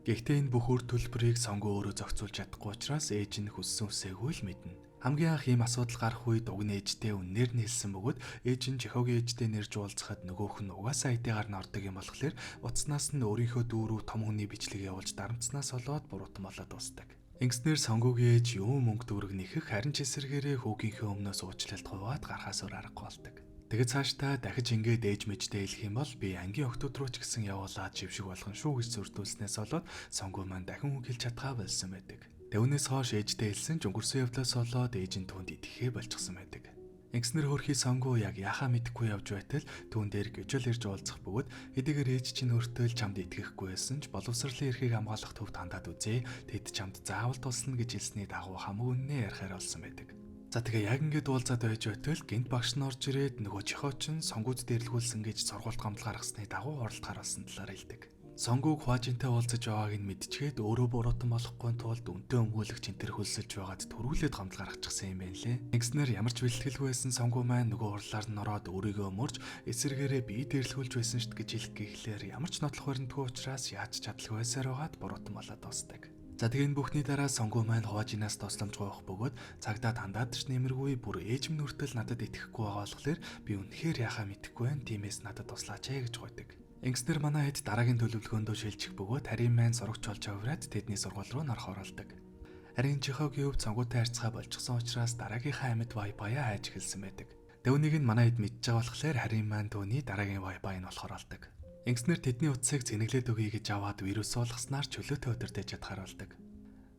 Гэхдээ энэ бүх үр төлбөрийг сонгуу өөрөө зохицуулж чадахгүй учраас ээж нь хүссэн үсээгүй л мэднэ. Хамгийн анх ийм асуудал гарах үед уг нь ээжтэй үннээр нь хэлсэн бөгөөд ээж нь Чихогийн ээжтэй нэрж уулзахад нөгөөх нь угаасаа ID-гаар нь ордог юм болохоор утаснаас нь өөрийнхөө дүү рүү том хүний бичлэг явуулж дарамтснаас болоод буруутан болоод дуусдаг. Ингэснээр сонгуугийн ээж юм мөнгө төгрөг нэхэх харин ч эсэргээрээ хүүгийнхээ өмнөөс уучлалт хуваад гарахаас өөр аргагүй болдог. Тэгээд цаашдаа дахиж ингээд ээж мэжтэй хэлэх юм бол би ангийн охтууд руу ч гэсэн явуулаад жившиг болгон шүү гэж зүрдүүлснээс болоод сонгуу маань дахин үг хэлж чадхаа болсон байдаг. Түүнээс хойш ээжтэй хэлсэн ч өнгөрсөн явдлаас болоод ээж нь түүнд итгэхээ болчихсон байдаг. Ингэснээр хөөрхий сонгуу яг яхаа мэдэхгүй явж байтал түүн дээр гжэл ирж уулзах бөгөөд хэдийгээр ээж чинь хүртэл чамд итгэхгүй байсан ч боловсролын эрхийг хамгаалах төвд хандаад үзье. Тэд чамд заавал туслана гэж хэлсний дагуу хамаг үннээ ярихаар болсон байдаг. За тэгээ яг ингээд уулзаад байж байтал гинт багш нь орж ирээд нөгөө чихоо чинь сонгууд дэрлгүүлсэн гэж сургуульд гомдол гаргасны дагуу хуралдахаар болсон талаар хэлдэг. Сонгууг Хуажинтай уулзаж байгааг нь мэдчихэд өөрөө буруутан болохгүй тулд үнтэй өмгөөлөгч энэ төр хөлсөж байгаад төрүүлээд гомдол гаргачихсан юм байна лээ. Ингэснээр ямар ч бэлтгэлгүй байсан сонгуу маань нөгөө хурлаар нь ороод өөрийгөө өмөрч эсэргээрээ бие дэрлгүүлж байсан шт гэж хэлэх гэхлээр ямар ч нотлох баримтгүй учраас яаж чадалгүй байсаар байгаад буруутан болоод дуусдаг. За тэгээ энэ бүхний дараа сонгуу маань Хуажинаас тусламж гуйх бөгөөд цагдаа тандаад ч нэмэргүй бүр ээж минь хүртэл надад итгэхгүй байгаа болохоор би үнэхээр яхаа мэдэхгүй байна. Тиймээс надад туслаач ээ гэж гуйдаг. Ингэснээр манай хэд дараагийн төлөвлөгөөндөө шилжих бөгөөд Харин маань сурагч болж авраад тэдний сургууль руу норох оролдог. Харин Чихогийн хувьд сонгуутай харьцаа болчихсон учраас дараагийнхаа амьд Wi-Fi-аа хайж эхэлсэн байдаг. Тэвнийг нь манай хэд мэдж байгаа болохоор Харин маань түүний дараагийн Wi-Fi нь болохоор болдог. Ингэснээр тэдний утсыг цэнэглээд өгье гэж аваад вирус суулгаснаар чөлөөтэй өдөртөж чадхаар болдог.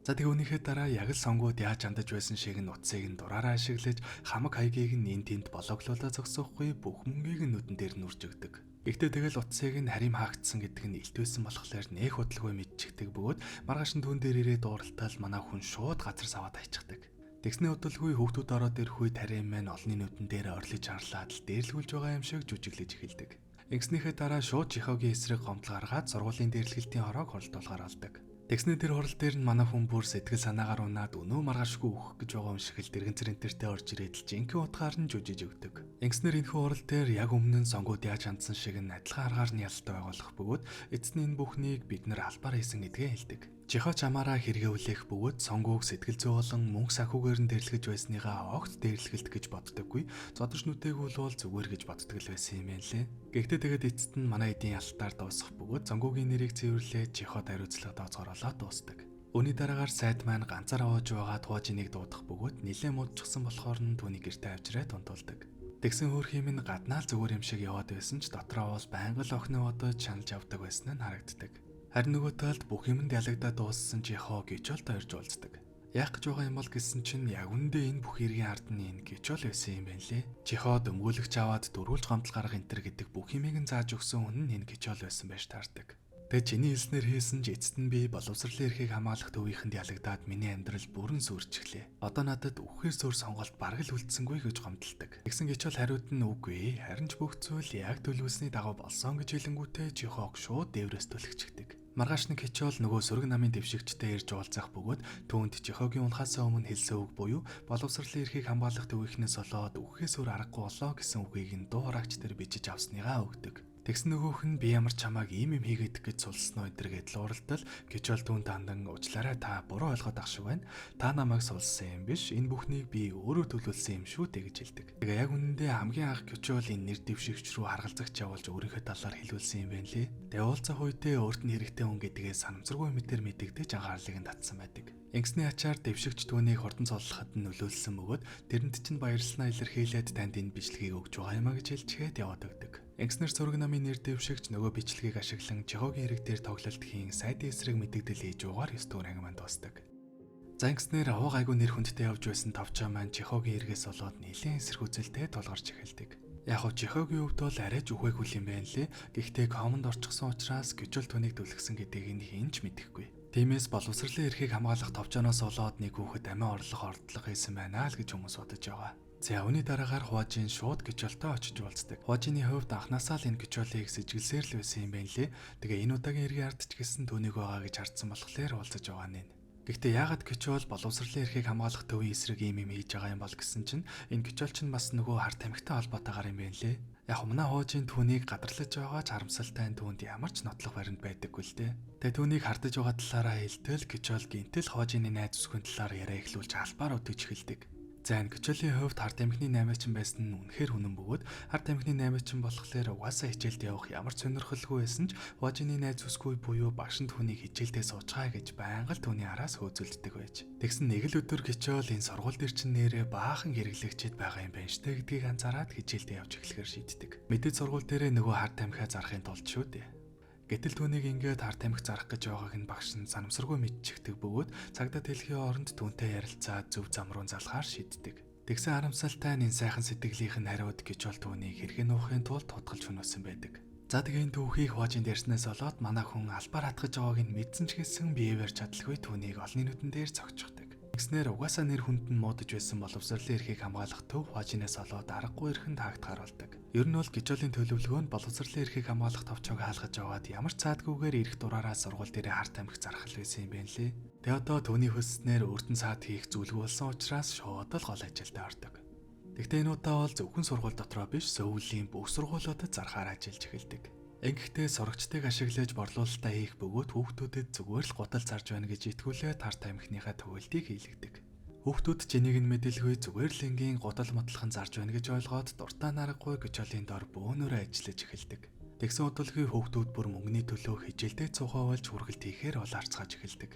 За тэг үүнийхээ дараа яг л сонгууд яаж андаж байсан шиг нь утсыг нь дураараа ашиглаж хамаг хаягийг нь эн тэнд бологлуулаа зогсоохгүй бүх мөнгийг нь нүдэн дээр нь үрж өгдөг. Гэхдээ тэгэл утсыг нь харим хаагдсан гэдэг нь илт байсан болохоор нэх удалгүй мэдчихдэг бөгөөд маргааш нь түүн дээр ирээд ууралтал манай хүн шууд газар саваад хайчихдаг. Тэгсний удалгүй хүүхдүүд ороод ирэх үед харим маань олонний нүдэн дээр орлож харлаад л дээрлгүүлж байгаа юм шиг жүжиглэж эхэлдэг. Ингэснийхээ дараа шууд Чихогийн эсрэг гомдол гаргаад сургуулийн дээрлэгэлтийн хороог хуралдуулахаар болдог. Тэгсний тэр хурал дээр нь манай хүн бүр сэтгэл санаагаар унаад өнөө маргаашгүй өөхөх гэж байгаа юм шиг л дэргэн цэрэнтертэй орж ирээд л жинхэнэ утгаар нь жүжиж өгдөг. Ингэснээр энэхүү хурал дээр яг өмнө нь сонгууд яаж хандсан шиг нь адилхан аргаар нь ялалтай байгуулах бөгөөд эцэст нь энэ бүхнийг бид нар албаар хийсэн гэдгээ хэлдэг. Чихо чамаараа хэрэгээ үлээх бөгөөд сонгууг сэтгэл зүй болон мөнгө санхүүгээр нь дэрлэгэж байсныгаа огт дээрлэгэлт гэж боддоггүй. Зодорч нүтэйг бол зүгээр гэж боддог л байсан юм байна лээ. Гэхдээ тэгээд эцэст нь манай эдийн ялалтаар дуусах бөгөөд сонгуугийн нэрийг цэвэрлээд Чиход хариуцлага тооцоолоод дуусдаг. Үүний дараагаар сайд маань ганцаар аваад байгаа Туажиныг дуудах бөгөөд нилээн муудчихсан болохоор нь түүний гэртээ авчираад унтуулдаг. Тэгсэн хөөх юм нь гаднаа л зүгээр юм шиг яваад байсан ч дотроо бол байнга л охины бодож шаналж явдаг байсан нь харагддаг. Харин нөгөө талд бүх юмд ялагдаад дууссан Жихо Гичолтой ирж уулздаг. Яах гэж байгаа юм бол гэсэн чинь яг үндэ энэ бүх хэргийн ард нь энэ Гичол байсан юм байна лээ. Жиход өмгөөлөгч аваад дөрвөлж гомдол гарга энтер гэдэг бүх юмыг нь зааж өгсөн хүн нь энэ Гичол байсан байж таардаг. Тэгээ чиний хэлснээр хийсэн ч эцэст нь би боловсролын эрхийг хамгаалах төвийнхэнд ялагдаад миний амьдрал бүрэн сүрчихлээ. Одоо надад үхэхээс өөр сонголт бараг л үлдсэнгүй гэж гомдолдог. Тэгсэн Гичол хариуд нь үгүй. Харин ч бүх зүйл яг төлөвлөсний дагуу болсон гэж хэлэнгүүтээ Жихог шууд дээврээс түлхчихдэг. Маргааш нь Кичол нөгөө сөрөг намын дэвшигчтэй ирж уулзах бөгөөд түүнд Чихогийн унахаасаа өмнө хэлсэн үг буюу боловсролын эрхийг хамгаалах төвийнхнээс болоод үхэхээс өөр аргагүй болоо гэсэн үгийг нь дуу хураагч дээр бичиж авсныгаа өгдөг. Тэгсэн нөгөөх нь би ямар чамааг ийм юм хийгээд гэж сулсан уу энэ гэдэл уралдал Кичол түүнд хандан уучлаарай та буруу ойлгоод ах шиг байна. Та намайг сулсан юм биш. Энэ бүхнийг би өөрөө төлөвлөсөн юм шүү дээ гэж хэлдэг. Тэгээ яг үнэндээ хамгийн анх Кичол энэ нэр дэвшигч рүү харгалзагч явуулж өөрийнхөө талаар хэлүүлсэн юм байна лээ. Тэгээ уулзах үедээ өөрт нь хэрэгтэй хүн гэдгээ санамсаргүй мэтэр мэдэгдэж анхаарлыг нь татсан байдаг. Ингэсний ачаар дэвшигч түүнийг хурдан цоллоход нь нөлөөлсөн бөгөөд тэрэнд чинь баярлалаа илэрхийлээд танд энэ бичлэгийг өгч байгаа юм а гэж хэлчихээд яваад өгдөг. Ингэснээр сөрөг намын нэр дэвшигч нөгөө бичлэгийг ашиглан Чихогийн хэрэг дээр тоглолт хийн сайдын эсрэг мэдэгдэл хийж угаар 9 дугаар анги маань дуусдаг. За ингэснээр овоо гайгүй нэр хүндтэй явж байсан товчоо маань Чихогийн хэрэгээс болоод нэлээд эсэргүүцэлтэй тулгарч эхэлдэг. Яг хоо Чихогийн хувьд бол арай ч үхээгүй юм байна лээ. Гэхдээ комонд орчихсон учраас Гжол түүнийг түлхсэн гэдгийг нь хэн ч мэдэхгүй. Тиймээс боловсролын эрхийг хамгаалах товчооноос болоод нэг хүүхэд амиа орлох ордлого хийсэн байна л гэж хүмүүс бодож байгаа. За, үүний дараагаар Хуажин шууд Гичолтой очиж уулздаг. Хуажины хувьд анханасаа л энэ Гичолыг сэжиглэсээр л байсан юм байна лээ. Тэгээ энэ удаагийн эргийн ард ч гэсэн түүнийг байгаа гэж хардсан болохоор уулзаж байгаа нэ. Гэхдээ яагаад Гичол боловсролын эрхийг хамгаалах төвийн эсрэг ийм юм хийж байгаа юм бол гэсэн чинь энэ Гичол чинь бас нөгөө хар тамхитай холбоотойгоор юм байна лээ. Яг манай Хуажин түүнийг гадарлаж байгаа ч харамсалтай нь түүнд ямар ч нотлох баримт байдаггүй л дээ. Тэгээ түүнийг хардаж байгаа талаараа хэлтэл Гичол гинтэл Хуажины найз бүсгүйн талаар яриа эхлүүлж албаар өдөж эхэлдэг. За, энэ Гичолийн хувьд хар тамхины наймаачин байсан нь үнэхээр үнэн бөгөөд хар тамхины наймаачин болохоор угаасаа хичээлд явах ямар ч сонирхолгүй байсан ч Хуажины найз бүсгүй буюу багш нь түүнийг хичээлдээ суучгаа гэж байнга л түүний араас хөөцөлддөг байж. Тэгсэн нэг л өдөр Гичол энэ сургууль дээр чинь нэрээ баахан хэрэглэгчид байгаа юм байна штэ гэдгийг анзаараад хичээлдээ явж эхлэхээр шийддэг. Мэдээж сургууль дээрээ нөгөө хар тамхиа зарахын тулд шүү дээ. Гэтэл түүнийг ингээд хар тамхи зарах гэж байгааг нь багш нь санамсаргүй мэдчихдэг бөгөөд цагдаа дэлхийн оронд түүнтэй ярилцаад зөв зам руу залхаар шийддэг. Тэгсэн харамсалтай нь энэ сайхан сэтгэлийнх нь хариуд гэж бол түүнийг хэрэг нуухын тулд хутгалж хөнөөсөн байдаг. За, тэгээ энэ түүхийг Хуажинд ярьснаас болоод манай хүн албаар хатгаж байгааг нь мэдсэн ч гэсэн бие барьж чадалгүй түүнийг олонний нүдэн дээр зогсчихдаг. Тэгснээр угаасаа нэр хүнд нь муудаж байсан боловсролын эрхийг хамгаалах төв Хуажинаас олоод аргагүй эрхэн таагдахаар болдог. Ер нь бол Гичолийн төлөвлөгөө нь боловсролын эрхийг хамгаалах товчоог хаалгаж аваад ямар ч цаадгүйгээр эрх дураараа сургууль дээрээ хар тамхи зарах л байсан юм байна лээ. Тэгээ одоо түүний хүсснээр өөрт нь саад хийх зүйлгүй болсон учраас шууд л гол ажилдаа ордог. Тэгтээ энэ удаа бол зөвхөн сургууль дотроо биш, Сөүлийн бүх сургуулиудад зархаар ажиллаж эхэлдэг. Ингэхдээ сурагчдыг ашиглаж борлуулалтаа хийх бөгөөд хүүхдүүдэд зүгээр л гутал зарж байна гэж итгүүлээд хар тамхиныхаа төгөлдийг хийлгдэг. Хүүхдүүд ч энийг нь мэдэлгүй зүгээр л энгийн гутал мотлохон зарж байна гэж ойлгоод дуртай наргагүй Гичолийн дор бөөнөрөө ажиллаж эхэлдэг. Тэгсэн удалгүй хүүхдүүд бүр мөнгөний төлөө хичээлдээ цугаа болж хүргэлт хийхээр улаарцгааж эхэлдэг.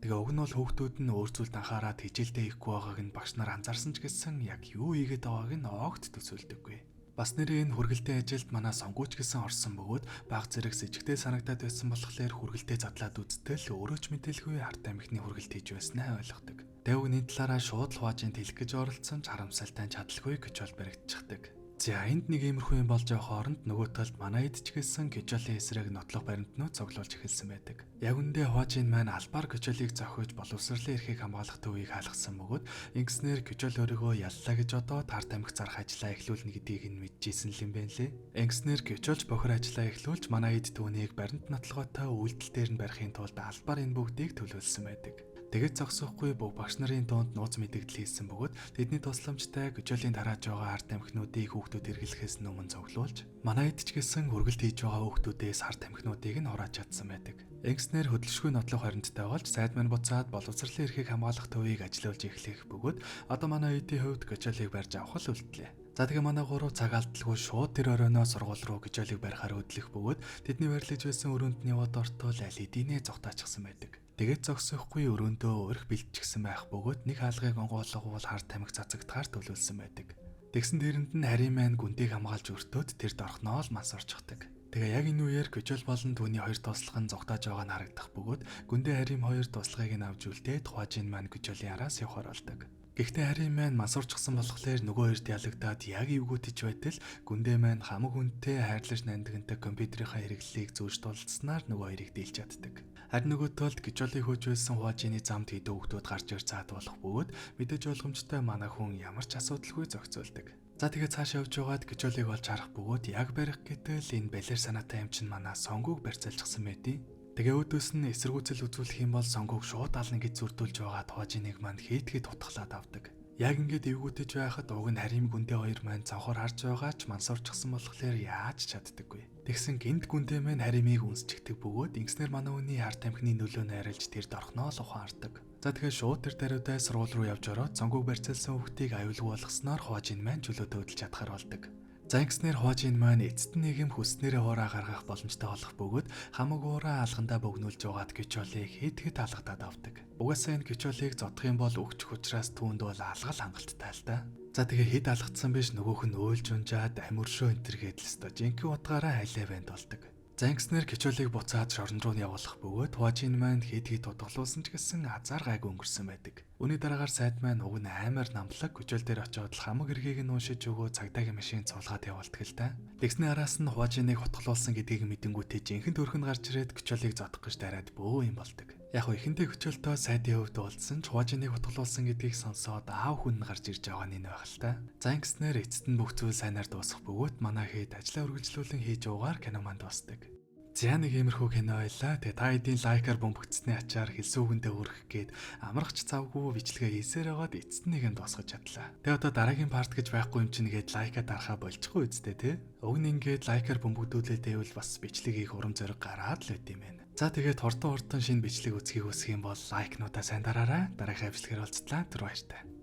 Тэгээ уг нь бол хүүхдүүд нь өөр зүйлд анхаарат хичээлдээ хийхгүй байгааг нь багш нар анзаарсан ч гэсэн яг юу хийгээд байгааг нь огт төсөөлдөггүй. Бас нэрээ энэ хүргэлтийн ажилд манай сонгууч гэсэн орсон бөгөөд баг зэрэг сэжигтэй санагдаад байсан болохоор хүргэлтээ задлаад үзтэл өөрөө ч мэдээлгүй хар тамхины хүргэлт хийж байснаа ойлгодог. Дэвгний талаараа шууд л Хуажинд хэлэх гэж оролдсон ч харамсалтай нь чадалгүй гэж бол баригдчихдаг. За, энд нэг иймэрхүү юм болж явах хооронд нөгөө талд манай эд ч гэсэн Гичолийн эсрэг нотлох баримтнууд цуглуулж эхэлсэн байдаг. Яг үндэ Хуажин маань албаар Гичолыг зохиож боловсролын эрхийг хамгаалах төвийг хаалгасан бөгөөд ингэснээр Гичол өөрийгөө яллаа гэж одоо тар тамхи зарах ажлаа эхлүүлнэ гэдгийг нь мэдчихсэн л юм байна лээ. Ингэснээр Гичолж бохир ажлаа эхлүүлж манай эд түүнийг баримт нотлогоотой үйлдэл дээр нь барихын тулд албаар энэ бүгдийг төлөвлөсөн байдаг. Тэгээд зогсохгүй бүх багш нарын дунд нууц мэдэгдэл хийсэн бөгөөд тэдний тусламжтай Гичолийн тарааж байгаа хар тамхинуудыг хүүхдүүд хэрэглэхээс өмнө цуглуулж манай эд ч гэсэн үргэлт хийж байгаа хүүхдүүдээс хар тамхинуудыг нь хурааж чадсан байдаг. Ингэснээр хөдөлшгүй нотлох баримттай болж сайд мань буцаад боловсролын эрхийг хамгаалах төвийг ажилуулж эхлэх бөгөөд одоо манай эдийн хувьд Гичолыг барьж авах л үлдлээ. За, тэгээ манай гурав цаг алдалгүй шууд тэр оройноо сургууль руу Гичолыг барихаар хөдлөх бөгөөд тэдний байрлаж байсан өрөөнд нь яваад ортол аль хэдийнэ зугтаачихсан байдаг. Тэгээд зогсохгүй өрөөндөө өрх бэлтчихсэн байх бөгөөд нэг хаалгыг онгойлгуул хар тамхи цацагдахаар төлөвлөсөн байдаг. Тэгсэн тэрэнд нь Харийн маань гүндийг хамгаалж өртөөд тэр дорхноо л мас орчихдаг. Тэгээ яг энэ үеэр Гичол болон түүний хоёр туслах нь зугтааж байгаа нь харагдах бөгөөд гүндээ Харим хоёр туслахыг нь авч үлдээд Хуажин маань Гичолийн араас явахаар болдог. Гэхдээ Харим маань мансуурчсан болохоор нөгөө хоёрт ялагдаад яг эвгүүтэж байтал гүндээ маань хамаг хүнтэй хайрлаж нандинтай компьютерийнхаа хэрэглэлийг зөөж тулцснаар нөгөө хоёрыг дийлж чаддаг. Харин нөгөө талд Гичолыг хөөж байсан Хуажины замд хэдэн хүүхдүүд гарч ирж цаад болох бөгөөд мэдээж ойлгомжтой манай хүн ямар ч асуудалгүй зохицуулдаг. За, тэгээ цааш явж байгаад Гичолыг олж харах бөгөөд яг барих гэтэл энэ балер санаатай юм чинь манай сонгууг барьцаалчихсан байдیں۔ Тэгээ өөдөөс нь эсэргүүцэл үзүүлэх юм бол сонгууг шууд ална гэж зүрдүүлж байгаа Хуажиныг манд хит хит утгалаад авдаг. Яг ингээд эвгүүтэж байхад уг нь Харим гүндээ хоёр маань цонхоор харж байгаа ч мансуурчсан болохоор яаж чаддаггүй. Тэгсэн гинт гүндээ маань Харимыг үнсчихдэг бөгөөд ингэснээр манай үний хар тамхины нөлөө найрлж тэр дорхноо л ухаан хардаг. За, тэгэхээр шууд тэр даруйдаа сургууль руу явж ороод цонгууг барьцаалсан хүүхдийг аюулгүй болгосноор Хуажин маань чөлөөтэй хөдөлж чадхаар болдог. За, ингэснээр Хуажин маань эцэст нь нийгэм хүснээрээ хуурай гаргах боломжтой болох бөгөөд хамаг уураа алгандаа богинулж байгаад Гичолыг хэд хэд алгадаад авдаг. Угаасаа энэ Гичолыг зодох юм бол өгчих учраас түүнд бол алгал хангалттай л да. За, тэгээ хэд алгадсан биш нөгөөх нь уйлж унжаад амиршөө энтергээд л өстой жинхэнэ утгаараа хайлаа банд болдог. За, ингэснээр Гичолыг буцаад шорон руу явуулах бөгөөд Хуажин маань хэд хэд удгалуулсан ч гэсэн азар гайгүй өнгөрсөн байдаг. Үүний дараагаар сайд маань уг нь аймаар намлаг Гичол дээр очиод л хамаг эргийг нь уншиж өгөө цагдаагийн машин цуулгаад явуулдаг л да. Тэгсний араас нь Хуажиныг хутгалуулсан гэдгийг мэдэнгүүтээ жинхэнэ төрхөнд гарч ирээд Гичолыг зодох гэж дараад бөө юм болдог. Яг хөө ихэнтэй хөчөөлтөө сайдын хувьд уулзсан ч Хужиныг хутгалуулсан гэдгийг сонсоод аав хүн нь гарч ирж байгаа нь энэ байх л та. За, ингэснээр эцэст нь бүх зүйл сайнаар дуусах бөгөөд манай хэд ажлаа үргэлжлүүлэн хийж уугаар кино маань дуусдаг. За, нэг иймэрхүү кино байлаа. Тэгээ та хэдийн like аар бөмбөгдсөний ачаар хэлсэн үгэндээ хүрэх гээд амрахч завгүй бичлэгээ хийсээр байгаад эцэст нэг юм дуусгаж чадлаа. Тэгээ одоо дараагийн part гэж байхгүй юм чинь гээд like аа дарахаа болчихгүй үсттэй, тий. Уг нь ингээд like аар бөмбөгдүүлээд байвал бас бичлэг хийх урам зориг гараад л байт юм байна. За, тэгээд хурдан хурдан шинэ бичлэг үзхийг хүсэх юм бол like нуудаа сайн дараарай. Дараагийн бичлэгээр уулзлаа. Түр баяртай.